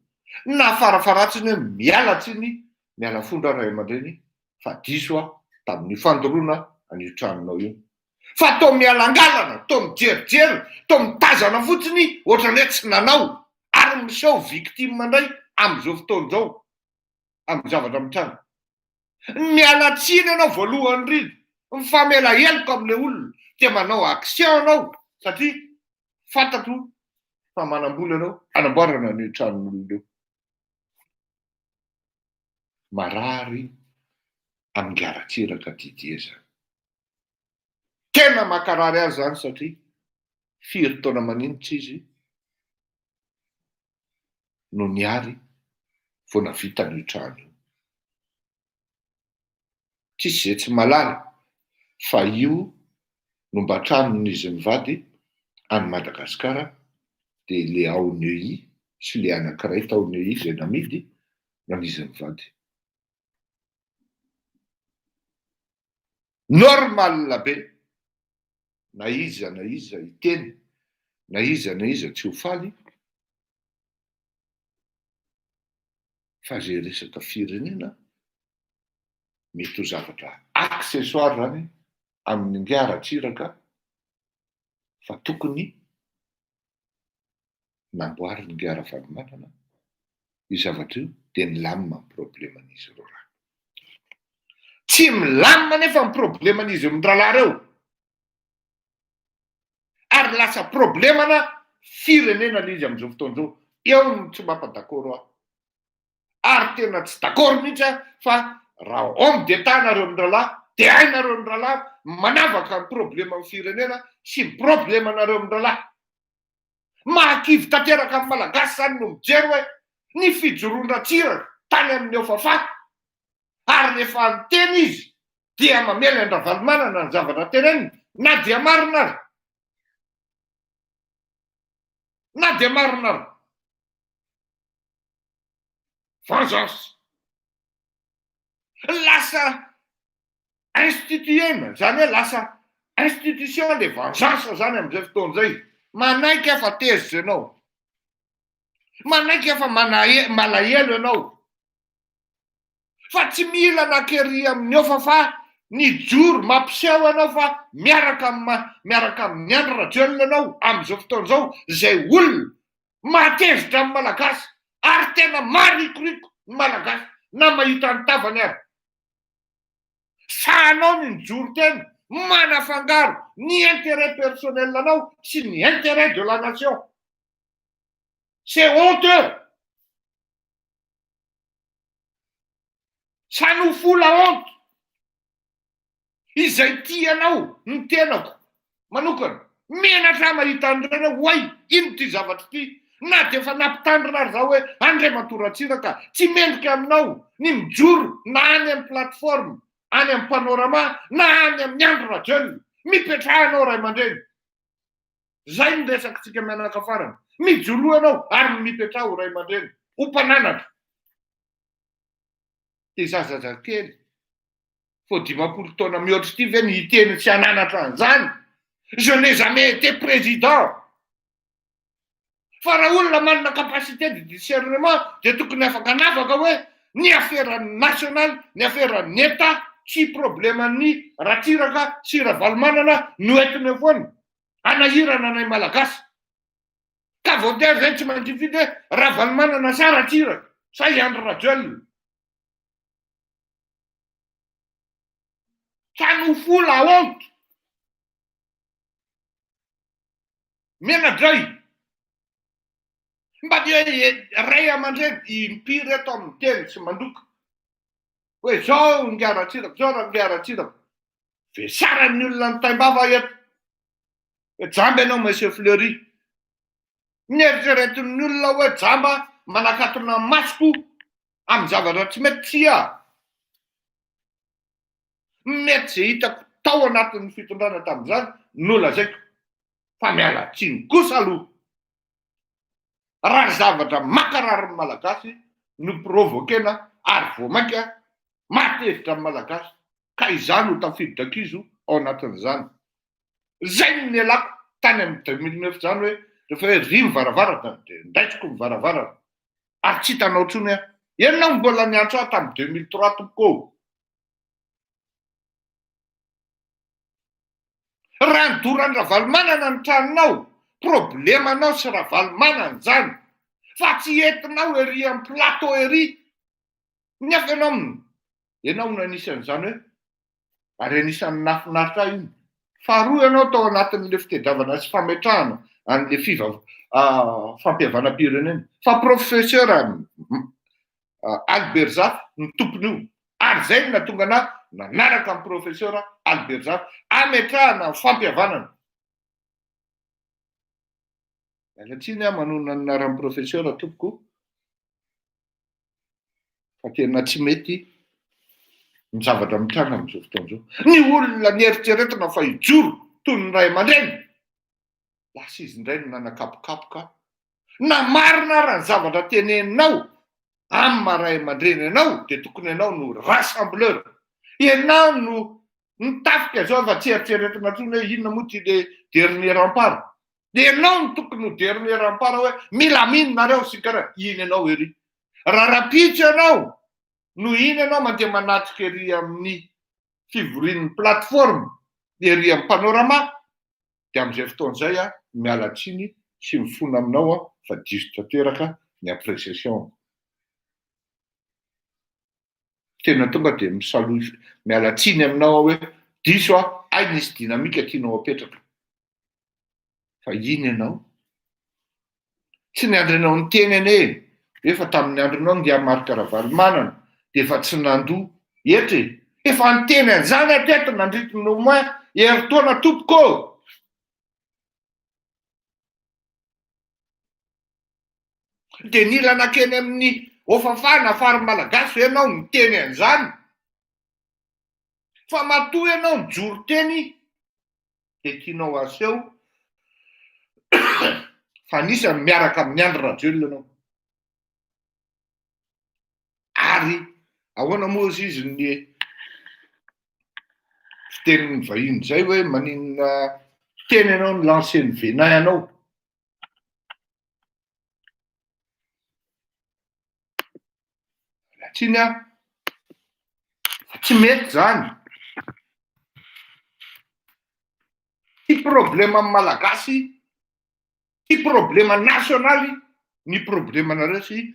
na farafaharatsiny hoe miala tsiny, miala fondro aho ray aman-dreny fa diso aho tamin'io fandoroana an'io tranonao io. Fa toa mialangalana, toa mijerijery, toa mitazana fotsiny ohatran'ny hoe tsy nanao ary miseho victime indray amin'izao fotoana izao amin'ny zavatra mitranga. Miala tsiny ianao voalohany indrindra, mifamela heloka amin'ilay olona. dia manao action anao satria fantatro fa manam-bola ianao hanamboarana an'io tranon'olona io. Marary amin'i Ratsiraka Didier zany. Tena mankarary azy zany satria firy taona maninona izy no niary vao navita an'io trano io. Tsisy izay tsy mahalala fa io no mba tranon'izy mivady any Madagasikara dia le ao Neuilly sy le anankiray tao Neuilly izay namidy no an'izy mivady. Normal be na iza na iza hiteny na iza na iza tsy ho faly fa zay resaka firenena mety ho zavatra accessoire zany amin'ingahy Ratsiraka fa tokony namboarin'ingahy Ravalomanana io zavatra io dia nilamina ny probleman'izy roa lahy. Tsy milamina anefa ny probleman'izy mirahalahy ireo ary lasa problemana firenena ilay izy amin'izao fotoana izao. Eo no tsy mampa-d'accord ahy. Ary tena tsy d'accord mihitsy aho fa raha homme d'Etat nareo mirahalahy dia hainareo mirahalahy manavaka ny probleman'ny firenena sy ny problemanareo mirahalahy. Mahakivy tanteraka ny Malagasy izany no mijery hoe ny fijoroan-dRatsiraka tany amin'ny Ofafa ary rehefa niteny izy dia mamely an-dRavalomanana ny zavatra teneniny na dia marina ary. Na dia marina ary. Vengeance. Lasa instituena, zany hoe lasa institution le vengeance zany amizay fotoana zay. Manaiky aho fa tezitra ianao. Manaiky aho fa manahe- malahelo ianao. Fa tsy mila nakery amin'ny ofa fa nijoro mampiseho ianao fa miaraka am miaraka amin'i Andry Rajoelina ianao amin'izao fotoana izao izay olona mahatezitra ny Malagasy ary tena maharikoriko ny Malagasy na mahita ny tavany ary. Sahanao ny nijoro tena manafangaro ny intérêt personnel anao sy ny intérêt de la nation. C'est honteux! Ça nous fout la honte! Izay tia anao ny tenako manokana, menatra aho mahita an'ireny hoe oay, ino ity zavatra ity? Na dia efa nampitandrina ary zaho hoe Andriamatoa Ratsiraka, tsy mendrika aminao ny mijoro na any amin'ny plateforme, any amin'ny panorama, na any amin'ny Andry Rajoelina. Mipetraha ianao ray aman-dreny. Zay ny resakitsika mianaka farany. Mijoroa ianao ary mipetraha ho ray aman-dreny, ho mpananatra. Ty zazazakely vao 50 taona mihoatra ity ve ny hiteny tsy hananatra an'izany? Je n'ai jamais été président. Fa raha olona manana capacité de discernement dia tokony afaka hanavaka hoe ny afera nationale, ny afera ny Etat tsy probleman'ny Ratsiraka sy Ravalomanana no entina eo foana hanahirana anay Malagasy. Ka voatery zay tsy maintsy hifidy hoe Ravalomanana sa Ratsiraka sa i Andry Rajoelina. Ça nous fout la honte. Menadray. Mba dia ray aman-dreny impiry eto amin'ny teny tsy mandoka. Hoe zao ingahy Ratsiraka, zao rangahy Ratsiraka. Vesaran'ny olona ny taim-bava eto. Hoe jamba ianao Monsieur Fleury. Nieritreretin'ny olona hoe jamba manakatona ny masoko amin'ny zavatra tsy mety. Tsia. Mety izay hitako tao anatin'ny fitondrana tamin'izany no lazaiko fa miala tsiny kosa aloha raha zavatra mankarary ny Malagasy no provoquer-na ary vao mainka mahatezitra ny Malagasy ka izaho no tafiditra kizo ao anatin'izany. Izay no nialako tany amin'ny 2009 izany hoe rehefa hoe ry ny varavarana dia ndaisiko ny varavarana ary tsy hitanao intsony aho. Ianao mbola niantso ahy tamin'ny 2003 tompoko ô. Raha nidoran'i Ravalomanana ny tranonao, problemanao sy Ravalomanana izany, fa tsy entinao ery amin'ny plateau ery, nefa ianao, ianao no anisan'izany hoe, ary anisan'ny nahafinaritra ahy iny. Faharoa ianao tao anatin'le fitediavana sy fametrahana an'le fiva fampihavanam-pirenena. Fa professeur Albert Zafy no tompon'io. Ary zay no nahatonga anah nanaraka an'i professeur Albert Zafy hametrahana ny fampihavanana. Miala tsiny aho manonona ny anaran'ny professeur tompoko fa tena tsy mety ny zavatra mitranga amin'izao fotoana izao. Ny olona nieritreretina fa hijoro toy ny ray aman-dreny, lasa izy indray no nanakapokapoka. Na marina ara ny zavatra teneninao amin'ny maha ray aman-dreny anao dia tokony ianao no rassembleur. Ianao no ny tafika izao efa tsy eritreretina intsony hoe inona moa ity le dernier rempart. Dia ianao no tokony ho dernier rempart hoe milamino nareo sy karaha iny ianao ery. Raha rahampitso ianao no iny ianao mandeha manatrika ery amin'ny fivorian'ny plateforme ery amin'ny panorama dia amin'izay fotoana izay aho miala tsiny sy mifona aminao aho fa diso tanteraka ny appréciation-ko. Tena tonga dia misalohy miala tsiny aminao aho hoe diso aho, hay nisy dynamique tianao apetraka. Fa iny ianao. Tsy niandry anao niteny anie e! Efa tamin'ny andronao ingahy Marc Ravalomanana dia efa tsy nandoa hetra e! Efa niteny an'izany aho teto nandritry ny au moins herintaona tompoko ô! Dia nila nankeny amin'ny Ofafa na Fary Malagasy ve ianao niteny an'izany? Fa matoa ianao nijoro teny dia tianao aseho fa anisan'ny miaraka amin'i Andry Rajoelina ianao. Ary ahoana moa ozy izy ny fitenin'ny vahiny izay hoe maninona teny ianao ny lancer ny venin anao. Tsiny aho fa tsy mety zany. Ty problème amin'ny malagasy, ty problème nasionaly ny problème nareo sy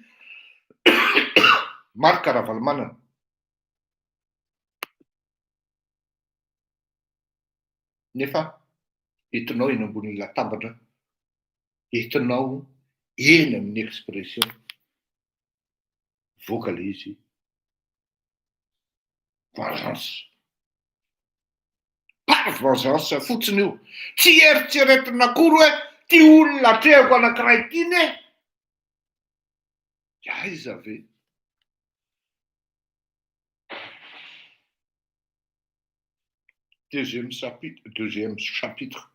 Marc Ravalomanana. Nefa entinao eny ambonin'ny latabatra, entinao eny amin'ny expression mivoaka ilay izy vengeance. Par vengeance fotsiny io. Tsy eritreretina akory hoe ty olona atrehako anankiray ty ne aiza ve? Deuxième chapitre, deuxième chapitre.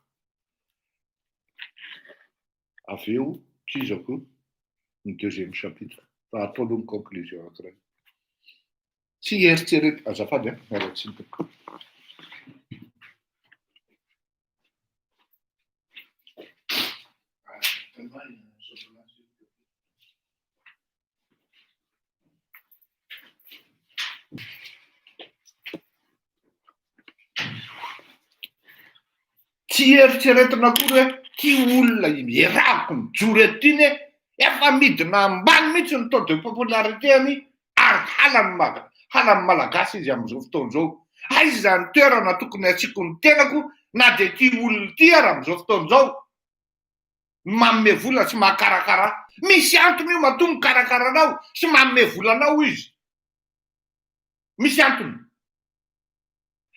Avy eo tohizako ny deuxième chapitre fa atao aloha ny conclusion anankiray. Tsy eritrereto, azafady an, miala tsiny tompoko. Tsy eritreretina akory hoe ty olona ierahako mijoro eto ty ne efa midina ambany mihitsy ny taux de popularité-ny ary halan'ny halan'ny malagasy izy amin'izao fotoana izao. Aiza ny toerana tokony hasiako ny tenako na dia ity olona ity ary amin'izao fotoana izao manome vola sy mahakarakara. Misy antony io matoa mikarakara anao sy manome vola anao izy. Misy antony.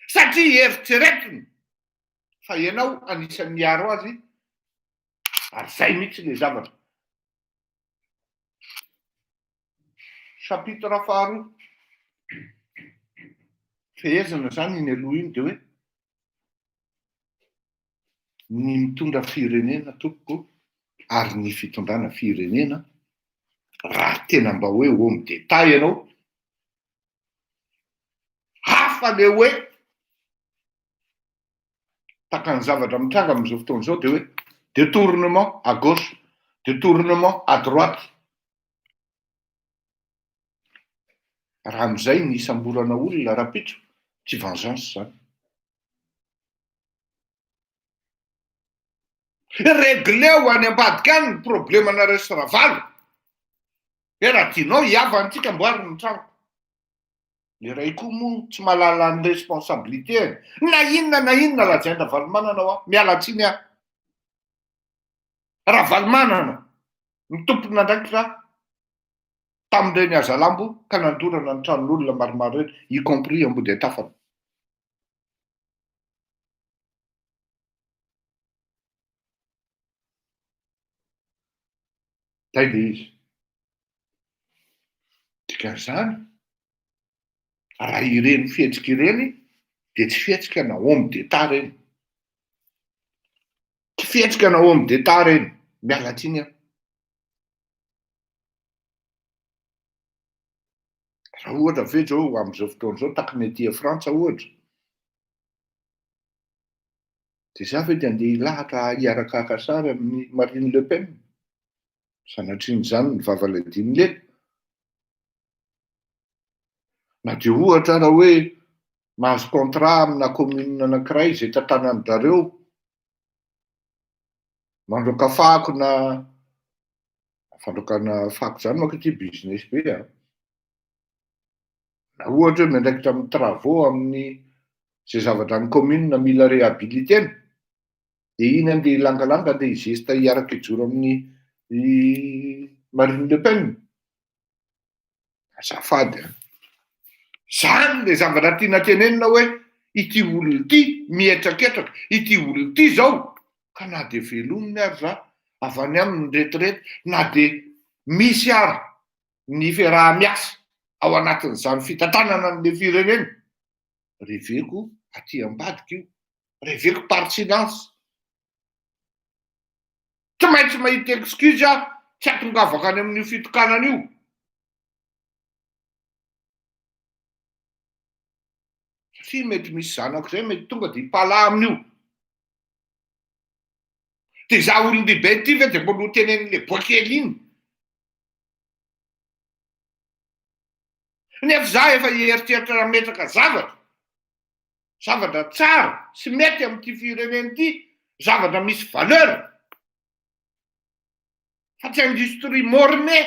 Satria eritreretiny fa ianao anisan'ny miaro azy ary zay mihitsy le zavatra. Chapitre faharoa. Fehezana zany iny aloha iny de hoe ny mitondra firenena tompoko ary ny fitondrana firenena raha tena mba hoe homme d'Etat ianao, hafa le hoe tahaka ny zavatra mitranga amin'izao fotoana izao de hoe detournement à gauche, detournement à droite, raha amin'izay ny hisamborana olona rahampitso tsy vengeance zany. Regleo any ambadika any ny problemanareo sy Ravalo. Hoe raha tianao hihavana tsika amboary ny trano. Le ray koa moa tsy mahalala ny responsabilité-ny, na inona na inona lazain-dRavalomanana hoa, miala tsiny aho. Ravalomanana no tompon'andraikitra tamin'ireny hazalambo ka nandorana ny tranon'olona maromaro ireny, y compris Ambodiatafana. Zay le izy. Dikan'izany, raha ireny fihetsika ireny dia tsy fihetsika na homme d'Etat ireny. Tsy fihetsika na homme d'Etat ireny. Miala tsiny aho. Raha ohatra ve zao amin'izao fotoana izao tahaka ny aty Frantsa ohatra, dia za ve dia andeha hilahatra hiaraka haka sary amin'i Marine Le Pen? Sanatrian'izany ny vava ladian'ny lela. Na dia ohatra ara hoe mahazo contrat amina commune anankiray izay tantanan-dRareo, mandroaka fako na fandroakana fako izany manko ity business be an! Na ohatra hoe miandraikitra amin'ny travaux amin'ny izay zavatra ny commune mila réhabiliter-na, dia iny andeha hilangalanga andeha hi-geste hiaraka hijoro amin'i Marine Le Pen? Azafady an! Zany le zavatra tiana tenenina hoe ity olona ity mihetraketraka, ity olona ity zao ka na dia velominy ary za avy any aminy ny retirety, na dia misy ary ny fiaraha-miasa ao anatin'izany fitantanana an'le firenena, reveko aty ambadika io, reveko par silence. Tsy maintsy mahita excuse aho tsy hatongavako any amin'io fitokanana io. Satria mety misy zanako izay mety tonga dia hipala amin'io. Dia za olon-dehibe ity ve dia mbola ho tenenin'ilay boay kely iny? Nefa za efa hieritreritra hametraka zavatra. zavatra tsara sy mety amin'ity firenena ity, zavatra misy valeur, fa tsy industrie morne.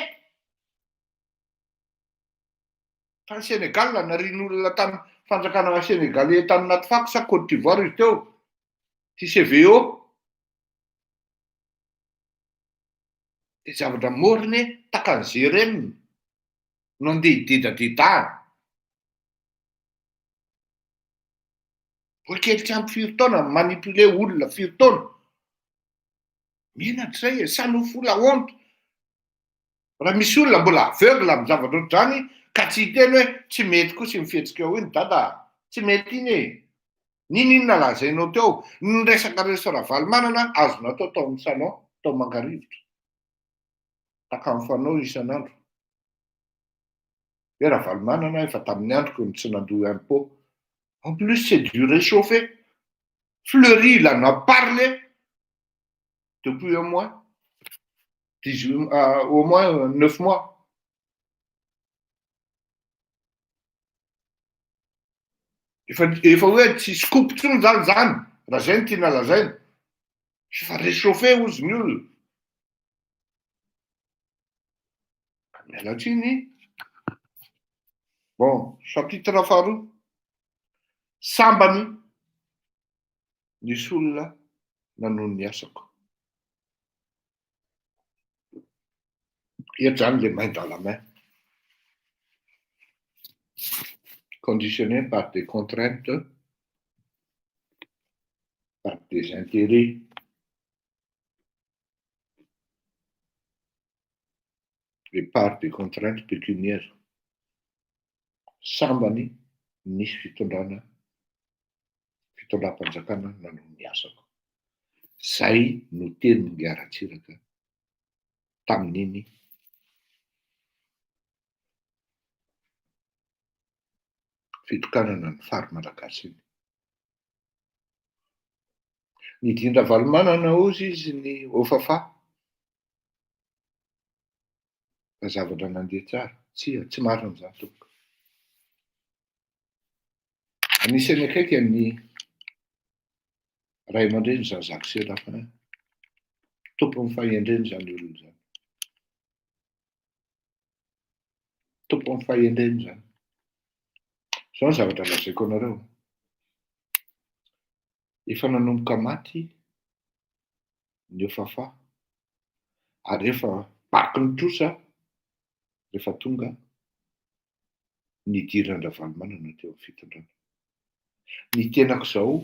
Tany Sénégal, narian'olona tany fanjakana sénégalais tany anaty fako sa Côte d'Ivoire izy teo, ty CVO. Dia zavatra morne, takan'ny GRM no andeha hidedadedahana. Boay kely tsy ampy firy taona mi-manipuler olona firy taona. Menatra zay e, ça nous fout la honte. Raha misy olona mbola aveugle amin'ny zavatra ohatr'izany ka tsy hiteny hoe tsy mety kosa iny fihetsikao iny dada a, tsy mety iny e. N'inon'inona lazainao teo, ny resaka resy Ravalomanana azo natao tao amin'ny salon tao Mangarivotra. Takamo fanao isan'andro. Hoe Ravalomanana efa tamin'ny androko no tsy nandoa impot. En plus c'est du réchauffé. Fleury il en a parlé depuis un mois, 18 au moins 9 mois. Efa efa hoe tsy scoop intsony zany zany raha zay no tiana lazaina. Efa réchauffé hozy ny olona. Miala tsiny. Bon, chapitre faharoa. Sambany nisy olona nanohy ny asako. Eto zany le main dans la main. Conditionné par des contraintes, par des intérêts. Et par des contraintes pécuniaires. Sambany nisy fitondrana fitondram-panjakana nanao ny asako. Zay no tenin'i Ratsiraka tamin'iny fitokanana ny fary malagasy iny. Nidin-dRavalomanana hozy izy ny Ofafa fa zavatra nandeha tsara. Tsia, tsy marina izany tompoko. Anisan'ny akaiky an'ny ray aman-dreny Jean Jacques Séraphin. Tompon'ny fahendrena izany olona izany. Tompon'ny fahendrena izany. Izao ny zavatra lazaiko anareo, efa nanomboka maty ny Ofafa ary efa baky ny trosa rehefa tonga nidiran-dRavalomanana teo amin'ny fitondrana. Ny tenako izao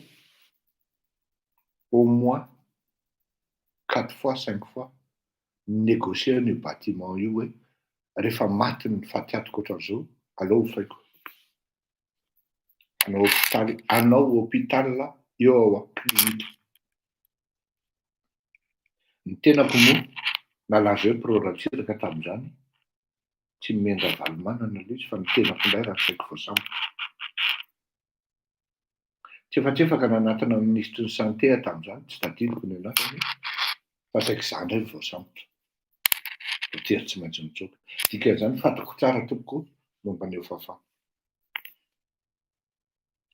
au moins quatre fois, cinq fois ni-negocier an'io bâtiment io hoe rehefa maty ny faty atiko ohatran'izao aleo hofaiko. Hanao hopitaly, hanao hôpital eo ao clinique. Ny tenako moa nalaza hoe pro Ratsiraka tamin'izany, tsy nomen-dRavalomanana ilay izy fa ny tenako indray raha saiko voasambotra. Tsefatsefaka nanatona ny minisitry ny santé aho tamin'izany, tsy tadidiko ny anarany, fa saika izaho indray no voasambotra. Voatery tsy maintsy nitsoaka. Dikan'izany fantako tsara tompoko momba ny Ofafa.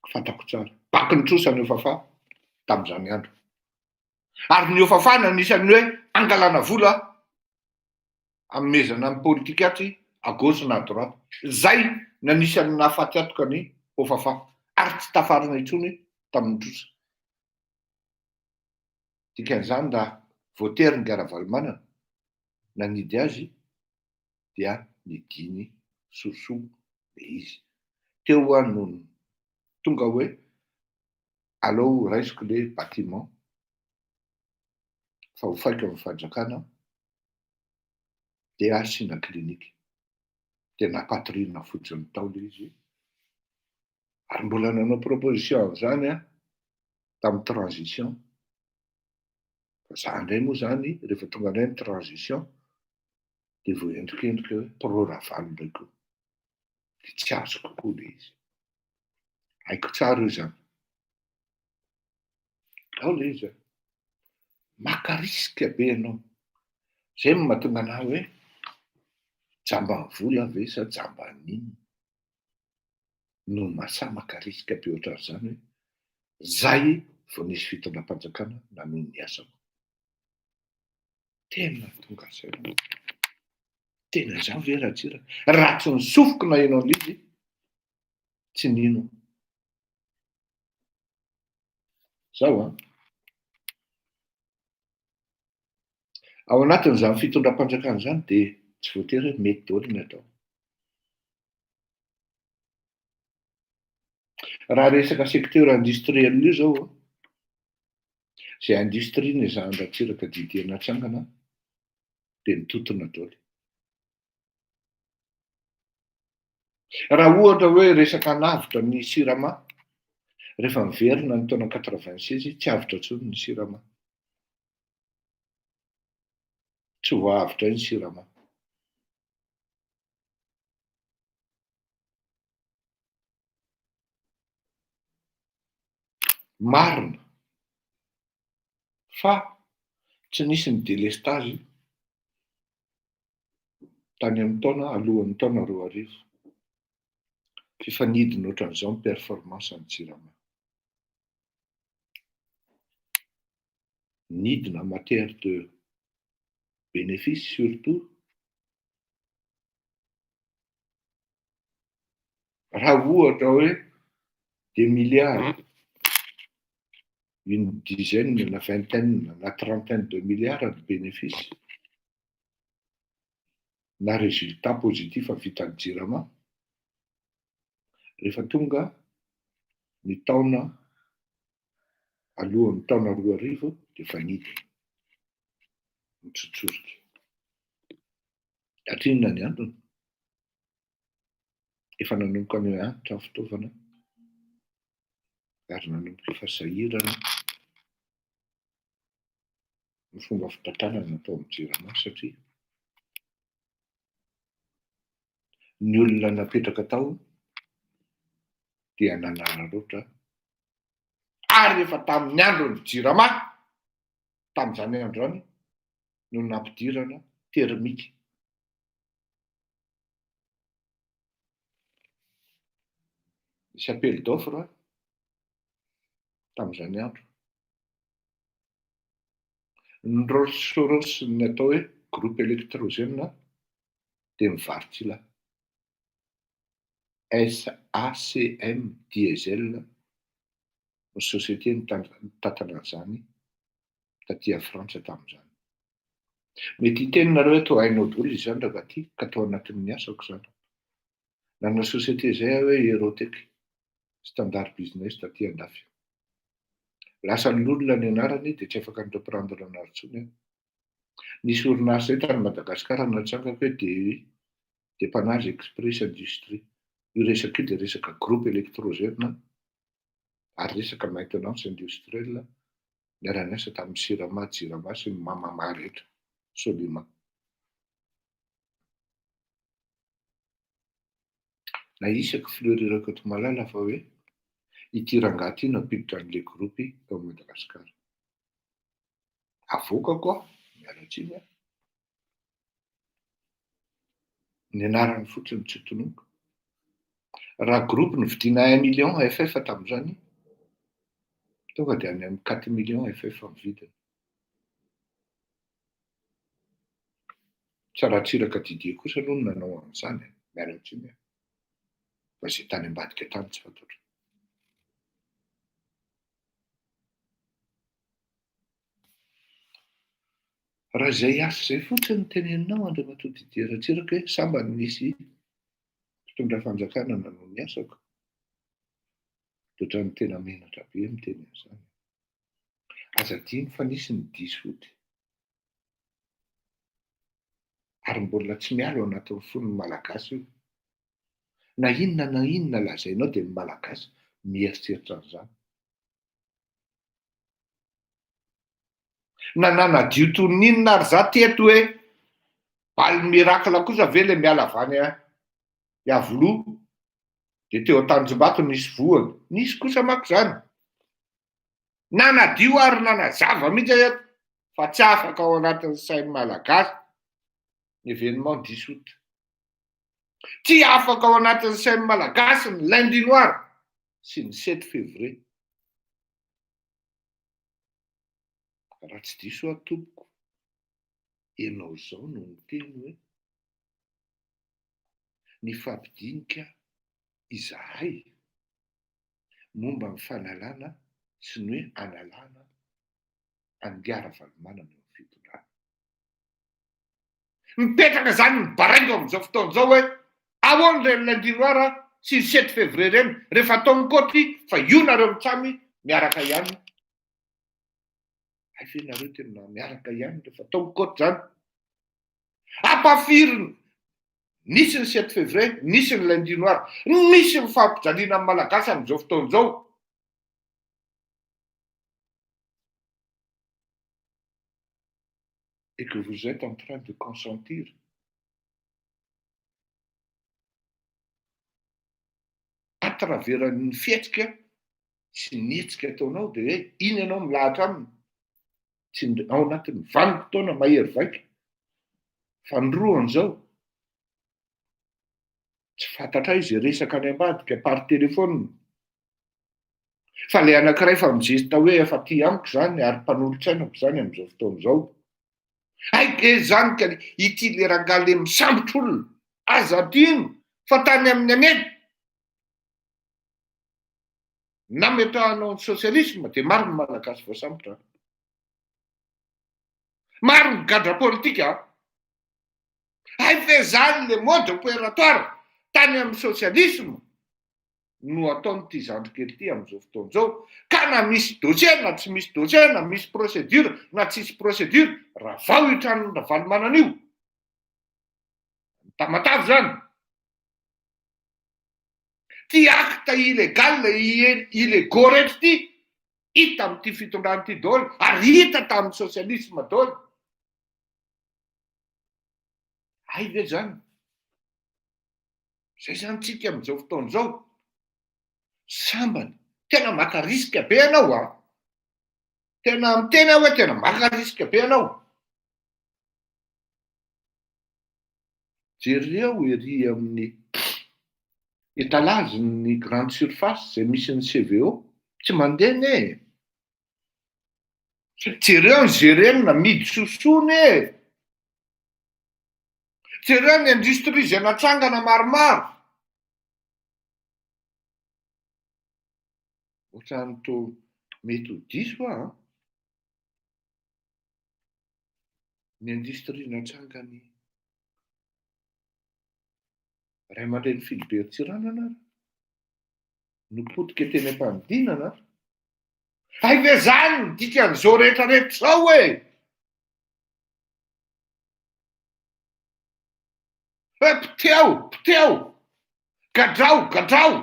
Fantako tsara. Baky ny trosa ny Ofafa tamin'izany andro. Ary ny Ofafa no anisan'ny hoe angalana vola anomezana ny politika atsy à gauche na à droite. Zay no anisan'ny nahafaty antoka ny Ofafa ary tsy tafarina intsony tamin'ny trosa. Dikan'izany raha voatery ny Ravalomanana nanidy azy dia nidiny sosoa le izy. Teo hoa no tonga hoe aleo raisiko le bâtiment fa hofaiko amin'ny fanjakana dia asiana clinique. Dia nampatoriana fotsiny tao ilay izy ary mbola nanao proposition an'izany aho tamin'ny transition. Fa za indray moa izany rehefa tonga indray ny transition dia voaendrikendrika hoe pro Ravalo indray koa. Dia tsy azoko koa ilay izy. Haiko tsara io izany. Ao ilay izy a. Maka risque be ianao. Izay no mahatonga anah hoe jamban'ny vola ve sa jamban'ny inona no mahasahy maka risque be ohatran'izany hoe zay vao nisy fitondram-panjakana nanohy ny asako. Tena tonga saina aho. Tena izany ve Ratsiraka? Raha tsy ny sofiko naheno an'ilay izy, tsy nino aho. Zao an. Ao anatin'izany fitondram-panjakana izany dia tsy voatery hoe mety daholo ny atao. Raha resaka secteur industriel io zao an, izay industrie nezahan-dRatsiraka Didier natsangana dia nitontona daholo. Raha ohatra hoe resaka hanavotra ny Sirama, rehefa miverina ny taona 86 tsy avotra intsony ny Sirama. Tsy voaavotra ny Sirama. Marina fa tsy nisy ny delestazy tany amin'ny taona alohan'ny taona 2000. F'efa nidina ohatran'izao ny performance an'ny Jirama. Nidina en matière de bénéfice surtout raha ohatra hoe des milliards, une dizaine na vingtaine na trentaine de milliards ny bénéfice na résultat positif vitan'ny Jirama, rehefa tonga ny taona alohan'ny taona 2000 dia efa nidina, nitsotsorika. Satria inona ny antony? Efa nanomboka niha-antitra ny fitaovana ary nanomboka efa sahirana ny fomba fitantanana tao amin'ny Jirama satria ny olona napetraka tao dia nanararaotra ary efa tamin'ny andron'ny Jirama tamin'izany andro izany no nampidirana thermique. Nisy appel d'offre tamin'izany andro. Ny Rolls Royce ny atao hoe groupe électrogène dia mivarotra ila. SACM Diesel no société nitantana an'izany taty a Frantsa tamin'izany. Mety hiteny nareo hoe toa hainao daholo izy izany raha ty ka tao anatin'ny asako izany. Nanana société izay aho hoe Aerotech, Standard Business taty andafy. Lasa ny olona ny anarany dia tsy afaka ni-reprendre anazy intsony aho. Nisy orinasa izay tany Madagasikara natsangako hoe DEI, Dépannage Express Industrie. Io resaka io dia resaka groupe électrogène ary resaka maintenance industrielle niara-niasa tamin'ny Sirama, Jirama sy ny Mamama rehetra, Solima. Nahisako Fleury Rakotomalala fa hoe ity rangahy ity no hampiditra an'ilay groupe tao Madagasikara. Avoakako aho, miala tsiny aho. Ny anarany fotsiny tsy tononiko. Raha groupe novidiana un million FF tamin'izany, tonga dia any amin'ny quatre millions FF ny vidiny. Tsy Ratsiraka Didier kosa aloha no nanao an'izany e, miala tsiny aho. Fa izay tany ambadika tany tsy fantatro. Raha izay asa izay fotsiny no teneninao Andriamatoa Didier Ratsiraka hoe sambany nisy mpitondra fanjakana nanao ny asako, dia ohatran'ny tena menatra be miteny an'izany. Aza adino fa nisy ny diso ody. Ary mbola tsy miala ao anatin'ny fon'ny Malagasy io. Na inona na inona lazainao dia ny Malagasy mieritreritra an'izany. Na nanadio toy ny inona ary za teto hoe balle miracle kosa ve le miala avy any Iavoloha de teo Antanjombato nisy voany. Nisy kosa manko zany. Nanadio ary nanazava mihitsy aho eto fa tsy afaka ao anatin'ny sain'ny Malagasy ny événement dix août. Tsy afaka ao anatin'ny sain'ny Malagasy ny lundi noir sy ny sept février. Raha tsy diso aho tompoko, ianao izao no niteny hoe nifampidinika izahay momba ny fanalana sy ny hoe analana an'ingahy Ravalomanana eo amin'ny fitondrana. Mipetraka izany ny baraingo amin'izao fotoana izao hoe ahoana ireny lundi noir sy ny sept février ireny rehefa atao ny kaoty fa io nareo mitsamy miaraka ihany. Hay ve nareo tena miaraka ihany rehefa atao ny kaoty izany? Ampafiriny nisy ny sept février, nisy ny lundi noir, misy ny fampijaliana ny Malagasy amin'izao fotoana izao. Et que vous êtes en train de consentir. À travers ny fihetsika sy ny hetsika ataonao dia hoe iny ianao milahatra aminy, tsy ao anatin'ny vanim-potoana mahery vaika, fanindroany izao, tsy fantatray izay resaka any ambadika par téléphone, fa ilay anankiray efa mizesta hoe efa aty amiko izany ary mpanolotsainako izany amin'izao fotoana izao. Hay be izany ka ity le rangahy le misambotra olona, aza adino fa tany amin'ny aneny nametrahanao ny socialisme dia maro ny malagasy voasambotra an. Maro ny gadra politika an. Hay ve zany le mode opératoire tany amin'ny socialisme no ataon'ity zandry kely ity amin'izao fotoana izao ka na misy dossier na tsy misy dossier na misy procédure na tsisy procédure ravao io tranon'i Ravalomanana io. Tamatave zany. Ty acte illégal illégaux rehetra ity hita amin'ity fitondrana ity daholo ary hita tamin'ny socialisme daholo. Hay ve zany? Zay zany tsika amin'izao fotoana izao. Sambany. Tena maka risque be ianao an. Tena miteny aho hoe tena maka risque be ianao. Jereo ery amin'ny étalage ny grande surface izay misy ny CVO, tsy mandeha anie e! Jereo ny GRM midy sosoa anie e! Jereo ny industrie izay natsangana maromaro. Ohatrany toa mety ho diso aho an! Ny industrie natsangany ray aman-dreny Philibert Tsiranana ary no potika teny am-panidinana. Hay ve zany ny dikan'izao rehetra rehetra izao e! Hoe poteho, poteho, gadrao, gadrao!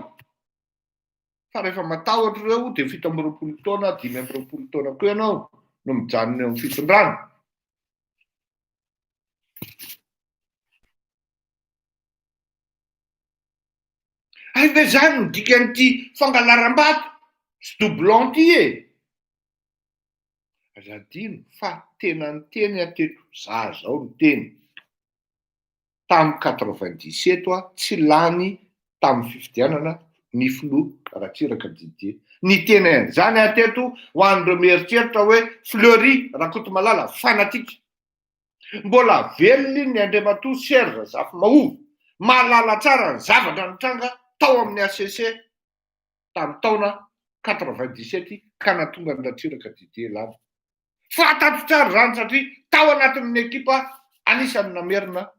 Fa rehefa matahotra ireo dia 27 taona, 25 taona koa ianao no mijanona eo amin'ny fitondrana. Hay ve zany ny dikan'ity fangalaram-bato sy doublon ity e? Aza adino fa tena niteny aho teto, za zao niteny tamin'ny 97 aho tsy lany tamin'ny fifidianana ny filoha Ratsiraka Didier. Niteny an'izany aho teto ho an'ireo mieritreritra hoe Fleury Rakotomalala fanatique. Mbola velona ny Andriamatoa Serge Zafimahova, mahalala tsara ny zavatra nitranga tao amin'ny HCC tamin'ny taona 97 ka nahatonga an'i Ratsiraka Didier lany. Fantatro tsara izany satria tao anatin'ny ekipa anisan'ny namerina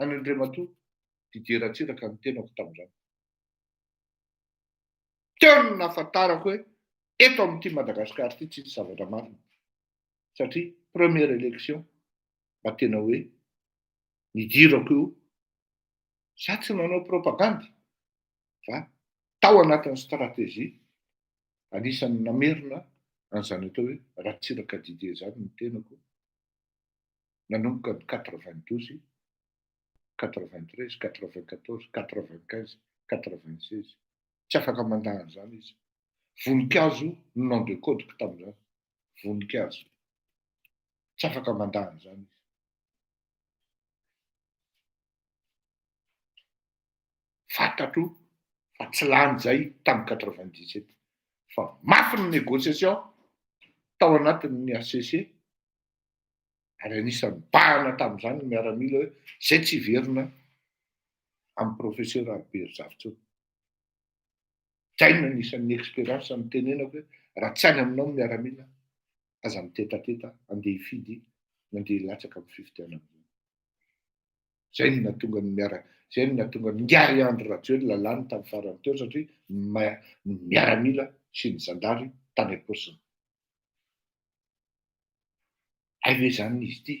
an'i Andriamatoa Didier Ratsiraka ny tenako tamin'izany. Teo no nahafantarako hoe eto amin'ity Madagasikara ity tsisy zavatra marina satria première élection mba tena hoe nidirako io, za tsy nanao propagandy fa tao anatin'ny stratégie anisan'ny namerina an'izany atao hoe Ratsiraka Didier izany ny tenako nanomboka ny 92, 93, 94, 95, 96. Tsy afaka mandà an'izany izy. Voninkazo no nom de code-ko tamin'izany. Voninkazo. Tsy afaka mandà an'izany izy. Fantatro fa tsy lany izay tamin'ny 97. Fa mafy ny négociation tao anatin'ny HCC ary anisan'ny nibahana tamin'izany ny miaramila hoe izay tsy hiverina amin'ny professeur Albert Zafitsony. Izay no anisan'ny expérience nitenenako hoe raha tsy any aminao ny miaramila aza mitetateta andeha hifidy na andeha hilatsaka amin'ny fifidianana. Izay no nahatonga ny miara izay no nahatonga ny Ingahy Andry Rajoelina lany tamin'ny farany teo satria ny miaramila sy ny zandary tany am-paosiny. Hay ve izany izy ity?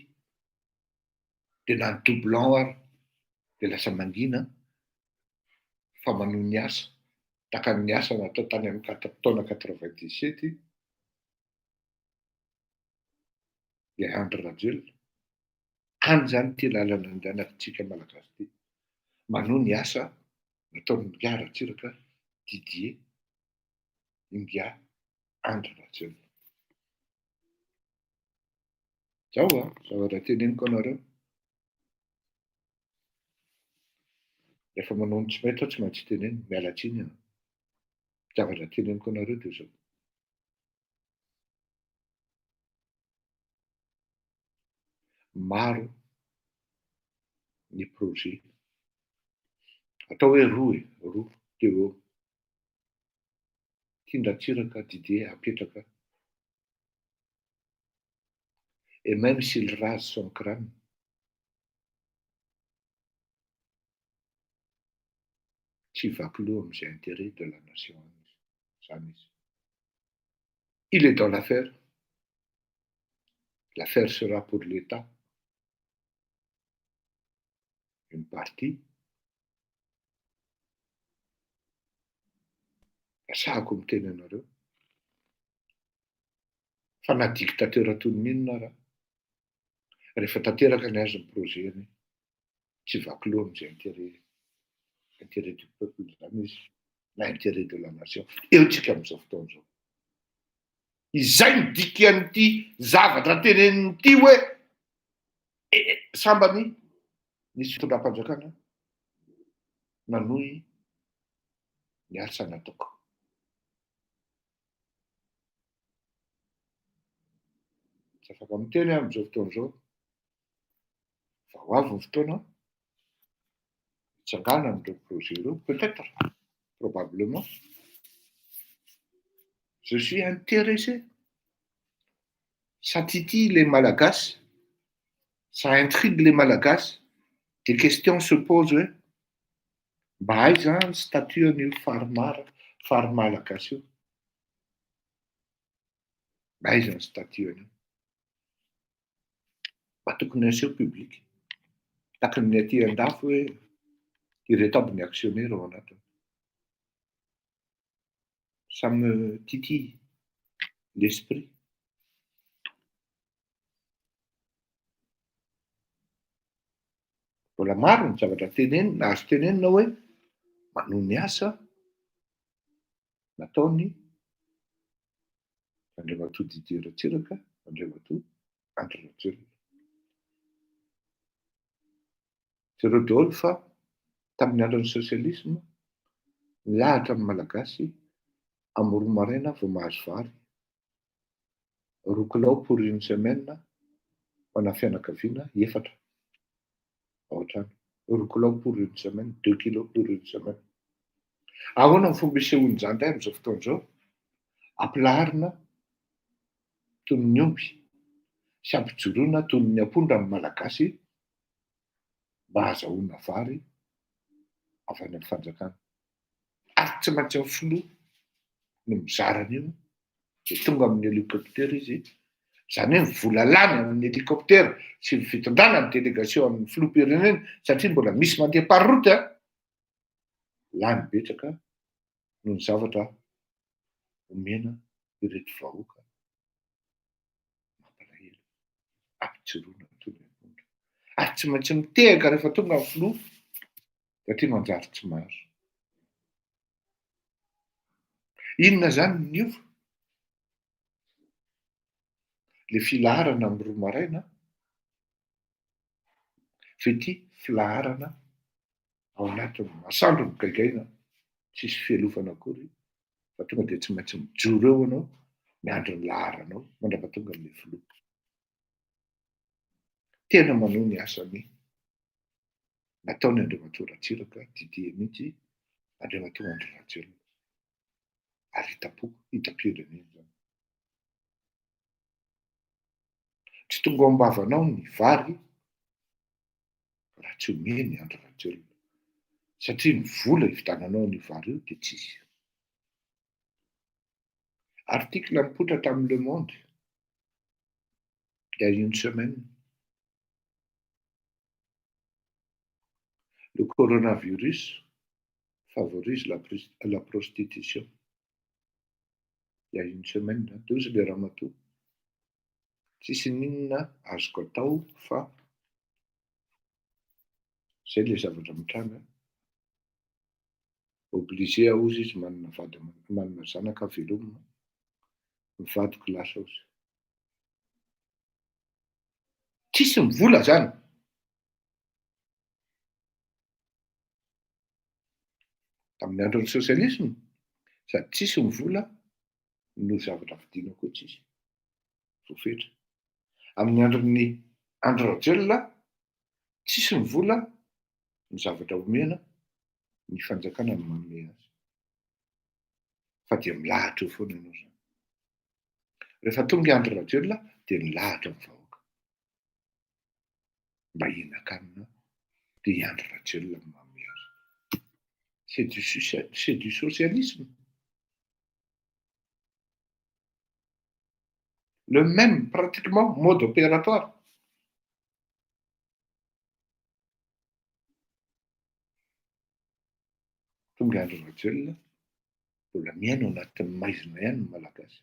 Dia na ny doublon ary dia lasa mangina fa manohy ny asa tahaka ny asa natao tany amin'ny quatre taona 97 ilay Andry Rajoelina. Any izany ity lalana andehanantsika Malagasy ity. Manohy ny asa nataon'i Ingahy Ratsiraka Didier, Ingahy Andry Rajoelina. Zao a, zavatra teneniko anareo. Rehefa manao ny tsy mety aho tsy maintsy tenenina, miala tsiny aho. Zavatra teneniko anareo dia zao. Maro ny projet. Atao hoe roa e, roa teo eo. Tian-dRatsiraka Didier apetraka et même s'il rase son crâne, tsy hivaky loha amin'izay intérêt de la nation any izy, zany izy. Il est dans l'affaire, l'affaire sera pour l'Etat, une partie, Asahako miteny anareo fa na dictateur toy ny inona ara, rehefa tanteraka ny azy ny projet-ny, tsy vaky loha amin'izay intérêt intérêt du peuple izany izy na intérêt de la nation. Eo tsika amin'izao fotoana izao. Izay no dikan'ity zavatra teneniny ity hoe sambany nisy fitondram-panjakana nanohy ny asa nataoko. Tsy afaka miteny aho amin'izao fotoana izao fa ho avy ny fotoana hitsanganan'ireo projet ireo, peut-être, probablement. Je suis intéressé. Ça titille les Malagasy, ça intrigue les Malagasy, des questions se posent hoe mba aiza ny statut an'io fary fary malagasy io? Mba aiza ny statut an'io? Mba tokony aseho public. Takin'ny aty an-dafy hoe ireto aby ny actionnaire ao anatiny. Ça me titille l'esprit. Mbola maro ny zavatra tenenina, azo tenenina hoe manohy ny asa nataony Andriamatoa Didier Ratsiraka, Andriamatoa Andry Rajoelina. Jereo daholo fa tamin'ny andron'ny sosialisma, nilahatra ny Malagasy amin'ny roa maraina vao mahazo vary, roa kilao pour une semaine ho ana fianakaviana efatra ao an-trano. Roa kilao pour une semaine, deux kilos pour une semaine. Ahoana ny fomba isehoan'izany indray amin'izao fotoana izao? Ampilaharina toy ny omby sy ampijoroana toy ny ampondra ny Malagasy mba hahazahoana vary avy any amin'ny fanjakana. Ary tsy maintsy ny filoha no mizara an'io dia tonga amin'ny hélicoptère izy, izany hoe ny vola lany amin'ny hélicoptère sy ny fitondrana ny délégation amin'ny filoham-pirenena satria mbola misy mandeha par route an, lany betsaka noho ny zavatra omena ireto vahoaka. Mampalahelo. Ampijoroana toy ny akondro. Ary tsy maintsy mitehaka rehefa tonga ny filoha satria manjary tsy mahazo. Inona izany no niova? Le filaharana amin'ny roa maraina fa ity filaharana ao anatin'ny masoandro migaingaina tsisy fialofana akory fa tonga dia tsy maintsy mijoro eo ianao miandry ny laharanao mandrapatonga an'ilay filoha. Tena manohy ny asany nataony Andriamatoa Ratsiraka Didier mihitsy Andriamatoa Andry Rajoelina ary hitam-poko, hitam-pirenena izany. Tsy tonga ao am-bavanao ny vary raha tsy omeny i Andry Rajoelina satria ny vola hividiananao an'io vary io dia tsisy. Article nipoitra tamin'ny Le Monde il y a une semaine. Le coronavirus favorise la, la prostitution. Il y a une semaine, dia hozy ilay ramatoa, tsisy n'inona azoko atao fa zay le zavatra mitranga, obligé aho hozy izy manana vady manana zanaka velomina, ny vadiko lasa hozy. Tsisy ny vola zany. Tamin'ny andron'ny sosialisma, sady tsisy ny vola no zavatra vidiana koa tsisy. Voafetra. Amin'ny andron'ny Andry Rajoelina, tsisy ny vola, ny zavatra omena, ny fanjakana no manome azy. Fa dia milahatra eo foana ianao izany. Rehefa tonga i Andry Rajoelina dia nilahatra ny vahoaka. Mba hihinan-kanina dia i Andry Rajoelina no manome azy. C'est du c'est du socialisme. Le même pratiquement mode opératoire. Tonga Andry Rajoelina, mbola miaina ao anatin'ny maizina ihany ny Malagasy.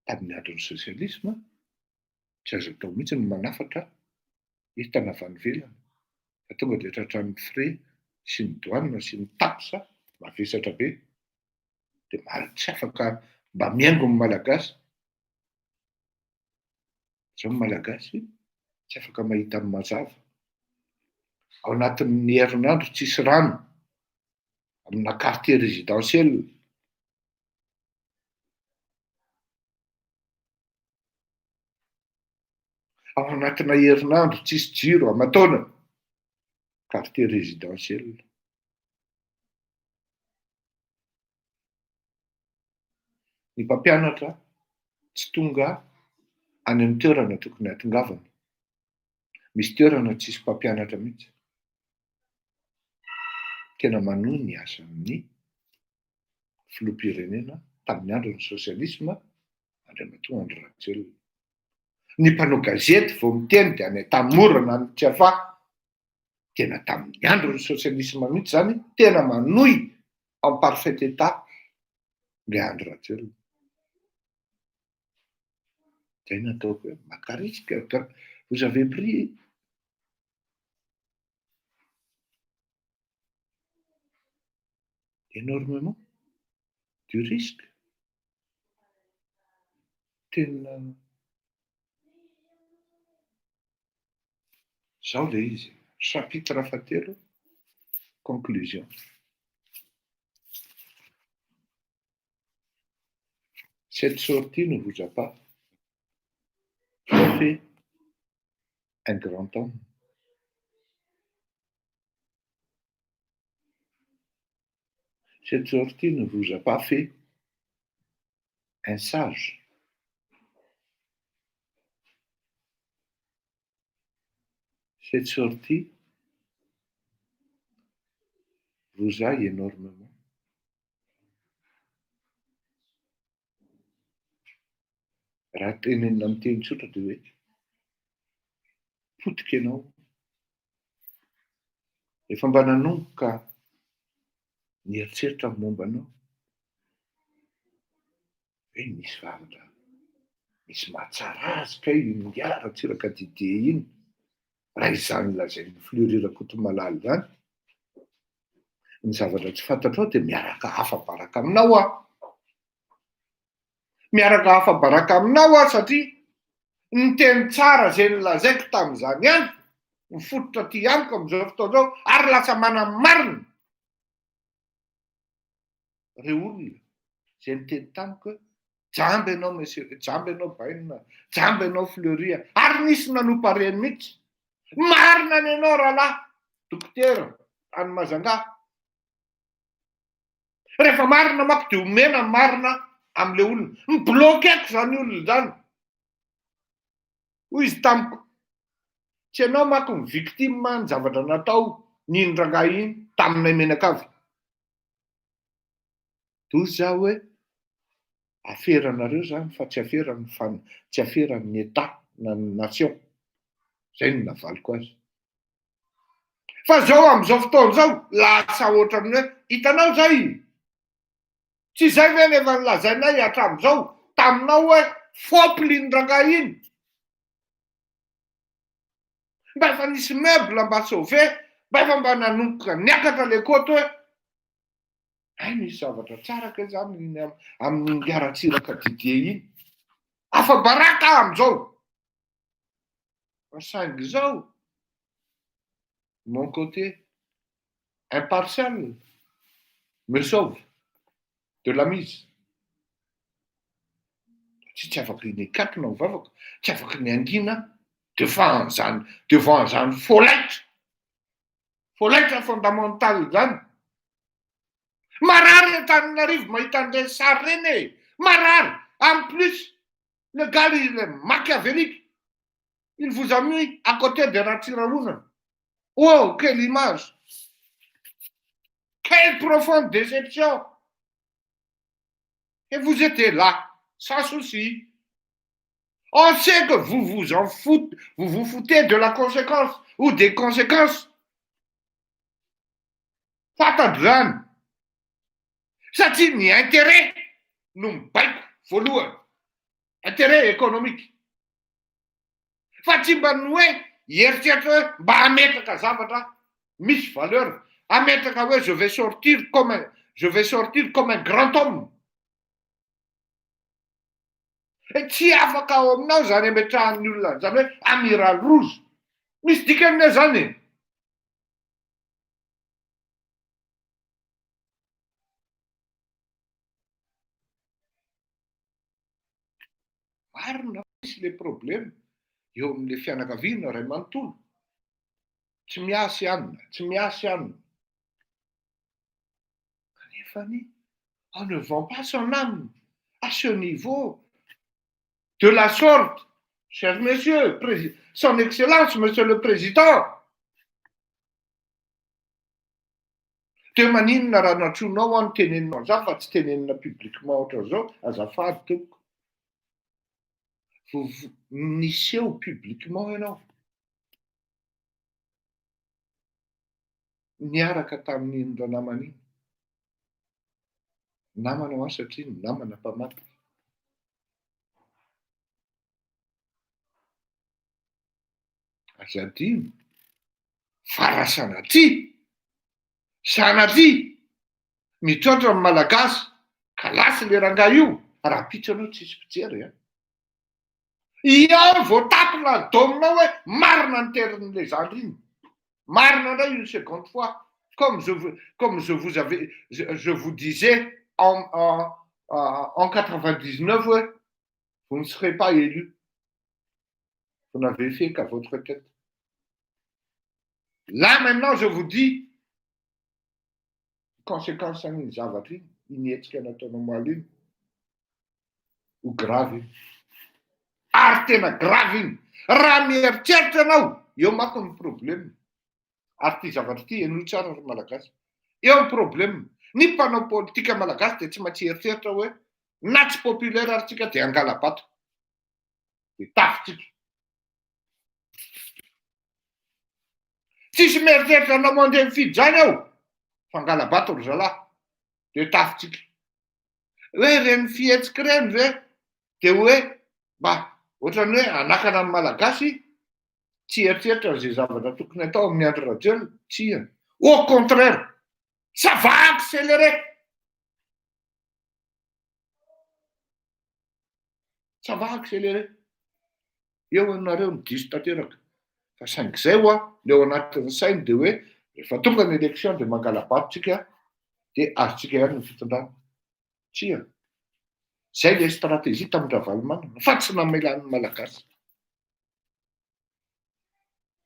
Tamin'ny andron'ny sosialisma, tsy azo atao mihitsy ny manafatra entana avy any ivelany fa tonga dia tratran'ny frais sy ny douane sy ny taxe mavesatra be dia maro tsy afaka mba mihaingo ny Malagasy. Izao ny Malagasy tsy afaka mahita ny mazava. Ao anatin'ny herinandro tsisy rano amina quartier résidentiel. Ao anatina herinandro tsisy jiro aman-taonany, quartier résidentiel. Ny mpampianatra tsy tonga any amin'ny toerana tokony hahatongavana. Misy toerana tsisy mpampianatra mihitsy. Tena manohy ny asan'ny filoham-pirenena tamin'ny andron'ny sosialisma Andriamatoa Andry Rajoelina. Ny mpanao gazety vao miteny dia any Antanimora na any Tsiafahy. Tena tamin'ny andron'ny sosialisma mihitsy izany, tena manohy en parfait état ilay Andry Rajoelina. Zay no ataoko hoe maka risque, vous avez pris énormément du risque. Tena zao le izy, chapitre fahatelo, conclusion. Cette sortie ne vous a pas fait un grand homme. Cette sortie ne vous a pas fait un sage. Cette sortie vous a énormément Raha tenenina amin'ny teny tsotra dia hoe potika ianao. Efa mba nanomboka nieritreritra ny momba anao hoe misy zavatra, misy mahatsara azy kay iny ingahy Ratsiraka Didier iny, raha izany lazain'i Fleury Rakotomalala izany. Ny zavatra tsy fantatrao dia miaraka afa-baraka aminao aho. Miaraka afa-baraka aminao aho satria ny teny tsara izay nolazaiko tamin'izany andro mifototra aty amiko amin'izao fotoana izao ary lasa manamarina ireo olona izay niteny tamiko hoe jamba ianao monsieur, jamba ianao Bainina, jamba ianao Fleury a, ary nisy nanompa reny mihitsy. Marina ny anao rahalahy dokotera any Majunga. Rehefa marina manko dia omena ny marina amin'ilay olona. Mi-bloquer-ko izany olona izany. Hoy izy tamiko, tsy ianao manko ny victime ny zavatra natao n'iny rangahy iny taminay mianakavy. Dozy aho hoe aferanareo zany fa tsy aferan'ny fan tsy aferan'ny Etat na ny nation. Zay no navaliko azy. Fa zao am'zao fotoana zao lasa ohatran'ny hoe hitanao zay? Tsy zay ve le efa nolazainay hatram'zao taminao hoe fopl iny rangahy iny? Mba efa nisy meuble mba sauver, mba efa mba nanomboka niakatra le cote hoe Hay misy zavatra tsara kay zany iny amin'iny Ratsiraka Didier iny. Afa-baraka aho amin'izao. Fa saingy izao, mon côté impartial me sauve de la mise. Satria tsy afaky ny hikatona ny vavako, tsy afaky ny hangina devant an'izany, devant an'izany folaitra. Folaitra fondamental zany. Marary Antananarivo mahita an'ireny sary ireny e! Marary! En plus, le gars il est machiavélique. Il vous a mis à côté de Ratsirahonana. Oh, quelle image! Quelle profonde déception! Et vous étiez là, sans souci. On sait que vous vous en foutez, vous vous foutez de la conséquence ou des conséquences. Fantatro zany. Satria ny intérêt no mibaiko voalohany. Intérêt économique. Fa tsy mba ny hoe hieritreritra hoe mba hametraka zavatra misy valeur, hametraka hoe je vais sortir comme un, je vais sortir comme un grand homme. Tsy afaka ao aminao zany ametrahan'ny olona an'izany hoe amiral rouge. Misy dikany anie zany e. Marina misy le problème eo amin'le fianakaviana ray manontolo. Tsy miasy anona, tsy miasy anona. Kanefa anie, on ne vend pas son âme. À ce niveau, de la sorte, cher monsieur, son excellence, monsieur le président, de maninona raha nantsoinao aho no teneninao an'izany fa tsy tenenina publiquement ohatran'izao, azafady tompoko. Vao niseho publiquement ianao. Niaraka tamin'iny ranamana iny. Namana hoa satria ny namana mpamadika. Aza adino fa raha sanatria, sanatria mitroatra ny Malagasy ka lasa le rangahy io, rahampitso ianao tsisy mpijery an! Iao vao tapina ny dôme-nao hoe marina ny terin'ilay zandry iny. Marina indray une seconde fois. Comme je vous, comme je vous avais, je, je vous disais en, en, en 99 hoe vous ne serez pas élu. Vous n'avez fait qu'à votre tête. Là maintenant je vous dis conséquence an'iny zavatra iny, iny hetsika nataonao omaly iny, ho grave iny. Ary tena grave iny. Raha mieritreritra ianao, eo manko ny problème. Ary ity zavatra ity, henoy tsara ry Malagasy. Eo ny problème. Ny mpanao politika malagasy dia tsy maintsy hieritreritra hoe na tsy populaire ary tsika dia hangala-bato. Dia tafitsika. Tsisy mieritreritra anao mandeha mifidy zany ao fa angala-bato ry zalahy de tafitsika. Hoe ireny fihetsika ireny ve de hoe mba ohatran'ny hoe hanakana ny Malagasy tsy hieritreritra an'izay zavatra tokony atao amin'i Andry Rajoelina? Tsia. Au contraire, ça va accélérer. Ça va accélérer. Eo ianareo no diso tanteraka. Fa saingy izay hoa, ny ao anatin'ny sainy dia hoe rehefa tonga ny élection dia mangala-bato tsika dia azontsika ihany ny fitondrana. Tsia. Izay ilay stratégie tamin-dRavalomanana fa tsy namelan'ny Malagasy.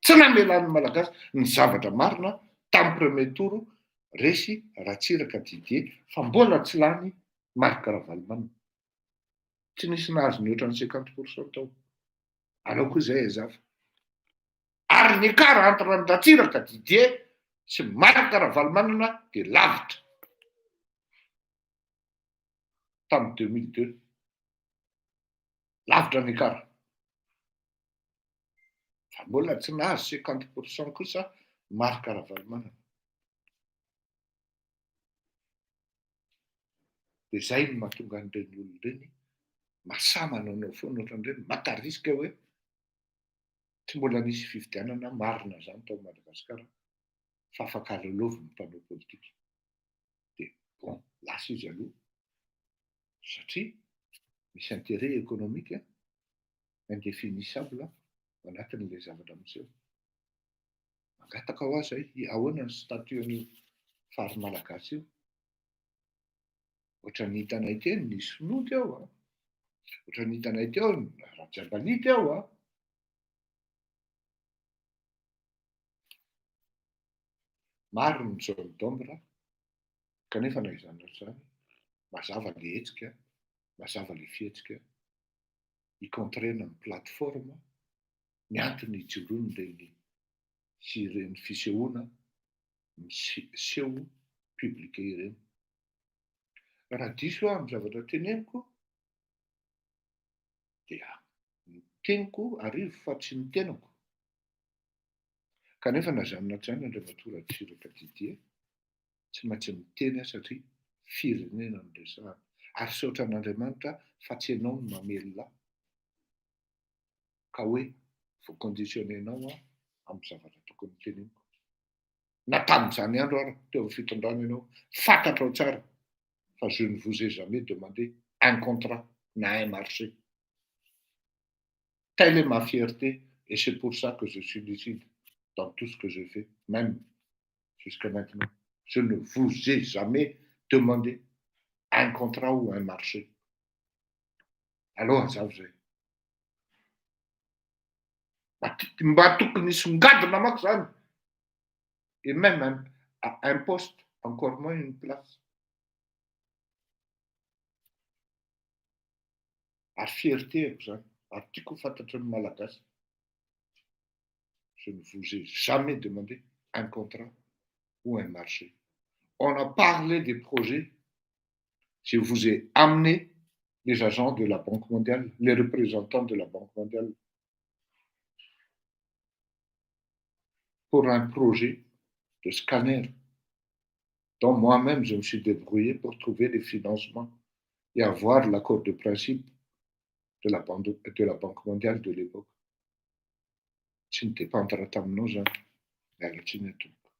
Tsy namelan'ny Malagasy ny zavatra marina tamin'ny premier tour resy Ratsiraka Didier fa mbola tsy lany Marc Ravalomanana. Tsy nisy nahazo nihoatra ny cinquante pour cent tao. Alao koa izay hazava. Ary ny écart entre an'i Ratsiraka Didier sy Marc Ravalomanana dia lavitra. Tamin'ny 2002. Lavitra ny écart. Fa mbola tsy nahazo cinquante pour cent kosa Marc Ravalomanana. Dia izay no mahatonga an'ireny olona ireny masahy manaonao foana ohatran'ireny, maka risque hoe tsy mbola nisy fifidianana marina izany tao Madagasikara fa afaka lalaovin'ny mpanao politika. Dia bon, lasa izy aloha satria misy intérêt économique indéfinissable ao anatin'ilay zavatra miseho. Mangataka ho ahy zay, ahoana ny statut an'io fary malagasy io? Ohatran'ny hitanay teny ny sinoa teo an, ohatran'ny hitanay teo ny Rajabali teo an. Maro ny zone d'ombre kanefa na izany na tsy izany mazava le hetsika, mazava le fihetsika hi-contrer-na ny plateforme ny antony ijoroan'ireny sy ireny fisehoana miseho public ireny. Raha diso aho amin'ny zavatra teneniko dia ny teniko arivo fa tsy ny tenako. Kanefa na izany na tsy izany Andriamatoa Ratsiraka Didier tsy maintsy miteny aho satria firenena no resahana. Ary saotra an'Andriamanitra fa tsy ianao no mamelona ahy. ka hoe voa-conditionner-nao aho amin'ny zavatra tokony hoteneniko. Na tamin'izany andro ara teo amin'ny fitondrana ianao, fantatrao tsara fa je ne vous ai jamais demandé un contrat na un marché. Telle est ma fierté et c'est pour ça que je suis lucide dans tout ce que je fais, même jusqu'à maintenant. Je ne vous ai jamais demandé un contrat ou un marché. Aleo hazava izay. Mba tokony hisongadina manko zany et même un, un poste, encore moins une place. Ary fierté-ko zany, ary tiako ho fantatry ny Malagasy. Je ne vous ai jamais demandé un contrat ou un marché. On a parlé des projets. Je vous ai amené les agents de la Banque mondiale, les représentants de la Banque mondiale, pour un projet de scanner dont moi-même je me suis débrouillé pour trouver les financements et avoir l'accord de principe de la, de la Banque mondiale de l'époque. Tsy ni-dépendre taminao zany, miala tsiny aho tompoko.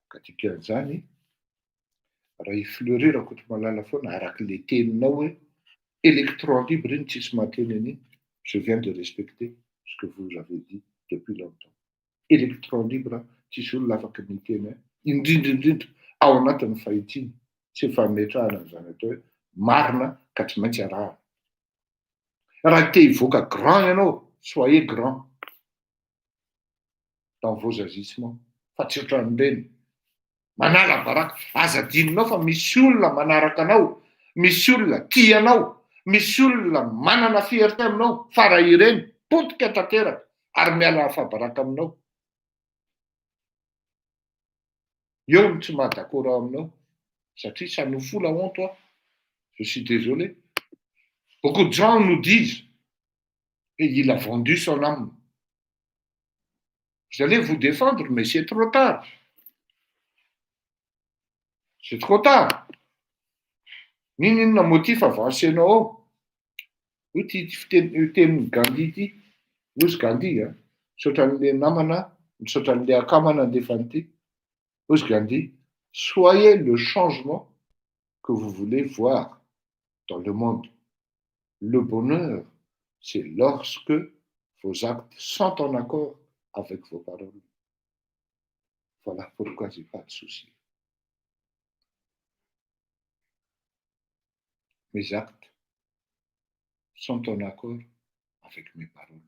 Ka dikan'izany, raha i Fleury Rakotomalala foana araka le teninao hoe électron libre iny tsisy mahateny an'iny, je viens de respecter ce que vous avez dit depuis longtemps. Électron libre tsisy olona afaka miteny ahy, indrindra indrindra ao anatin'ny fahitiana sy fametrahana an'izany atao hoe marina ka tsy maintsy arahana. Raha te hivoaka grand ianao, soyez grand dans vos agissements fa tsy ohatran'ireny manala baraka. Aza adinonao fa misy olona manaraka anao, misy olona tia anao, misy olona manana fierté aminao fa raha ireny potika tanteraka ary miala afa-baraka aminao. Eo no tsy maha d'accord aminao satria ça nous fout la honte hoa, je suis désolé. Beaucoup de gens nous disent que il a vendu son âme. Vous allez vous défendre mais c'est trop tard. C'est trop tard. N'inon'inona motif avancenao ao. Hoy ity fiteny io tenin'i Gandhi ity, hozy Gandhi a, misaotra an'le namana, misaotra an'le akama nandefa an'ity, hozy Gandhi, soyez le changement que vous voulez voir dans le monde. Le bonheur, c'est lorsque vos actes sont en accord avec vos paroles. Voilà pourquoi j'ai pas de soucis. Mes actes sont en accord avec mes paroles.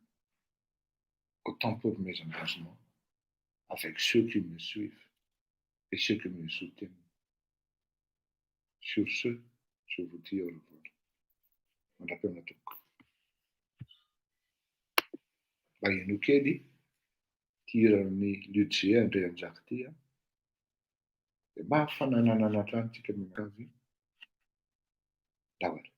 Autant pour mes engagements avec ceux qui me suivent et ceux qui me soutiennent. Sur ce, je vous dis au revoir. Mandra-pihaona tompoko. Mba henoy kely ity hiran'i Ludger Andrianjaka ity an. Dia mba fanananana hatrany tsika mianakavy. Ndao ary.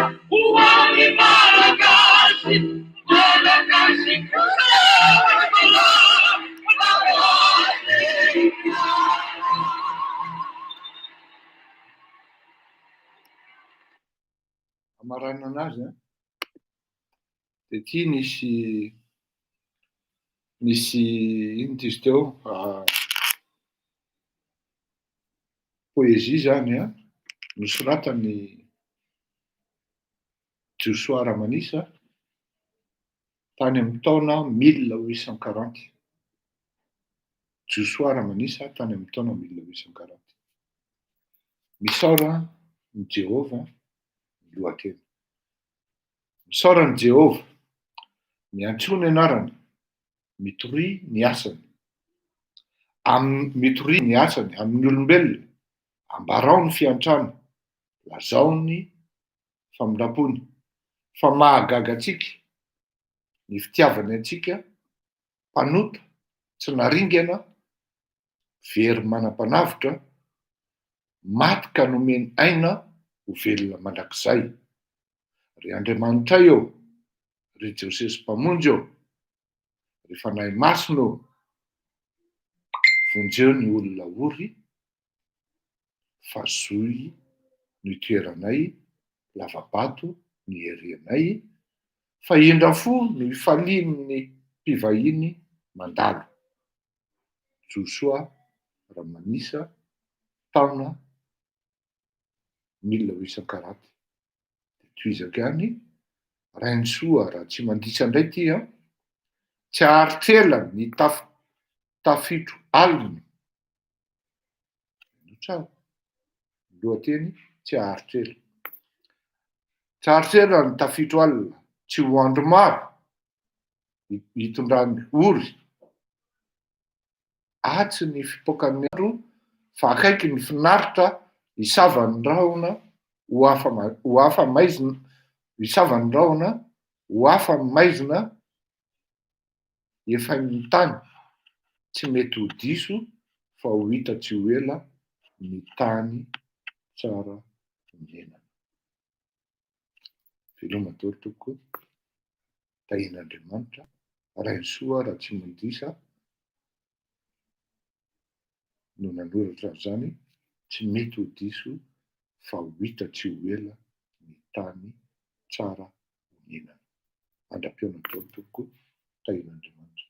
Ho an'ny Malagasy, Malagasy Hamaranana azy an, dia ity nisy nisy inona ity izy teo poésie zany an, nosoratan'i Josoa Ramanisa tany amin'ny taona mille huit cent quarante. Josoa Ramanisa tany amin'ny taona mille huit cent quarante. Misaora an'i Jehovah ny lohateny. Misaora an'i Jehovah, miantsoa ny anarany, mitoria ny asany. Am- mitoria ny asany amin'ny olombelona, ambarao ny fiantrany, lazao ny famindram-pony. Fa mahagaga antsika ny fitiavany antsika mpanota tsy naringana, very manam-panavotra, maty ka nomeny aina ho velona mandrakizay. Ry Andriamanitray ô, ry Josesy Mpamonjy ô, ry Fanahy Masina ô, vonjeo ny olona ory fa zohy no itoeranay, lava-bato no ierianay, fa indra fo no ifalian'ny mpivahiny mandalo. Josoa Ramanisa, taona mille huit cent quarante. Dia tohizako ihany, Rainisoa Ratsimandisa indray ity an! Tsy haharitra ela ny taf- tafitro alina. Henoy tsara ny lohateny tsy haharitra ela. Tsy haharitra ela ny tafitro alina, tsy ho andro maro hitondrany ory. Atsy ny fipoakan'ny andro fa akaiky ny finaritra hisavan'ny rahona ho afa ho afa maizina hisavan'ny rahona ho afa maizina efain'ny tany, tsy mety ho diso fa ho hita tsy ho ela ny tany tsara onenana. Veloma daholo tompoko, tahian'Andriamanitra, Rainisoa Ratsimondisa no nanoratra an'izany, tsy mety ho diso fa ho hita tsy ho ela ny tany tsara onenana. Mandra-pihaona daholo tompoko, tahian'Andriamanitra.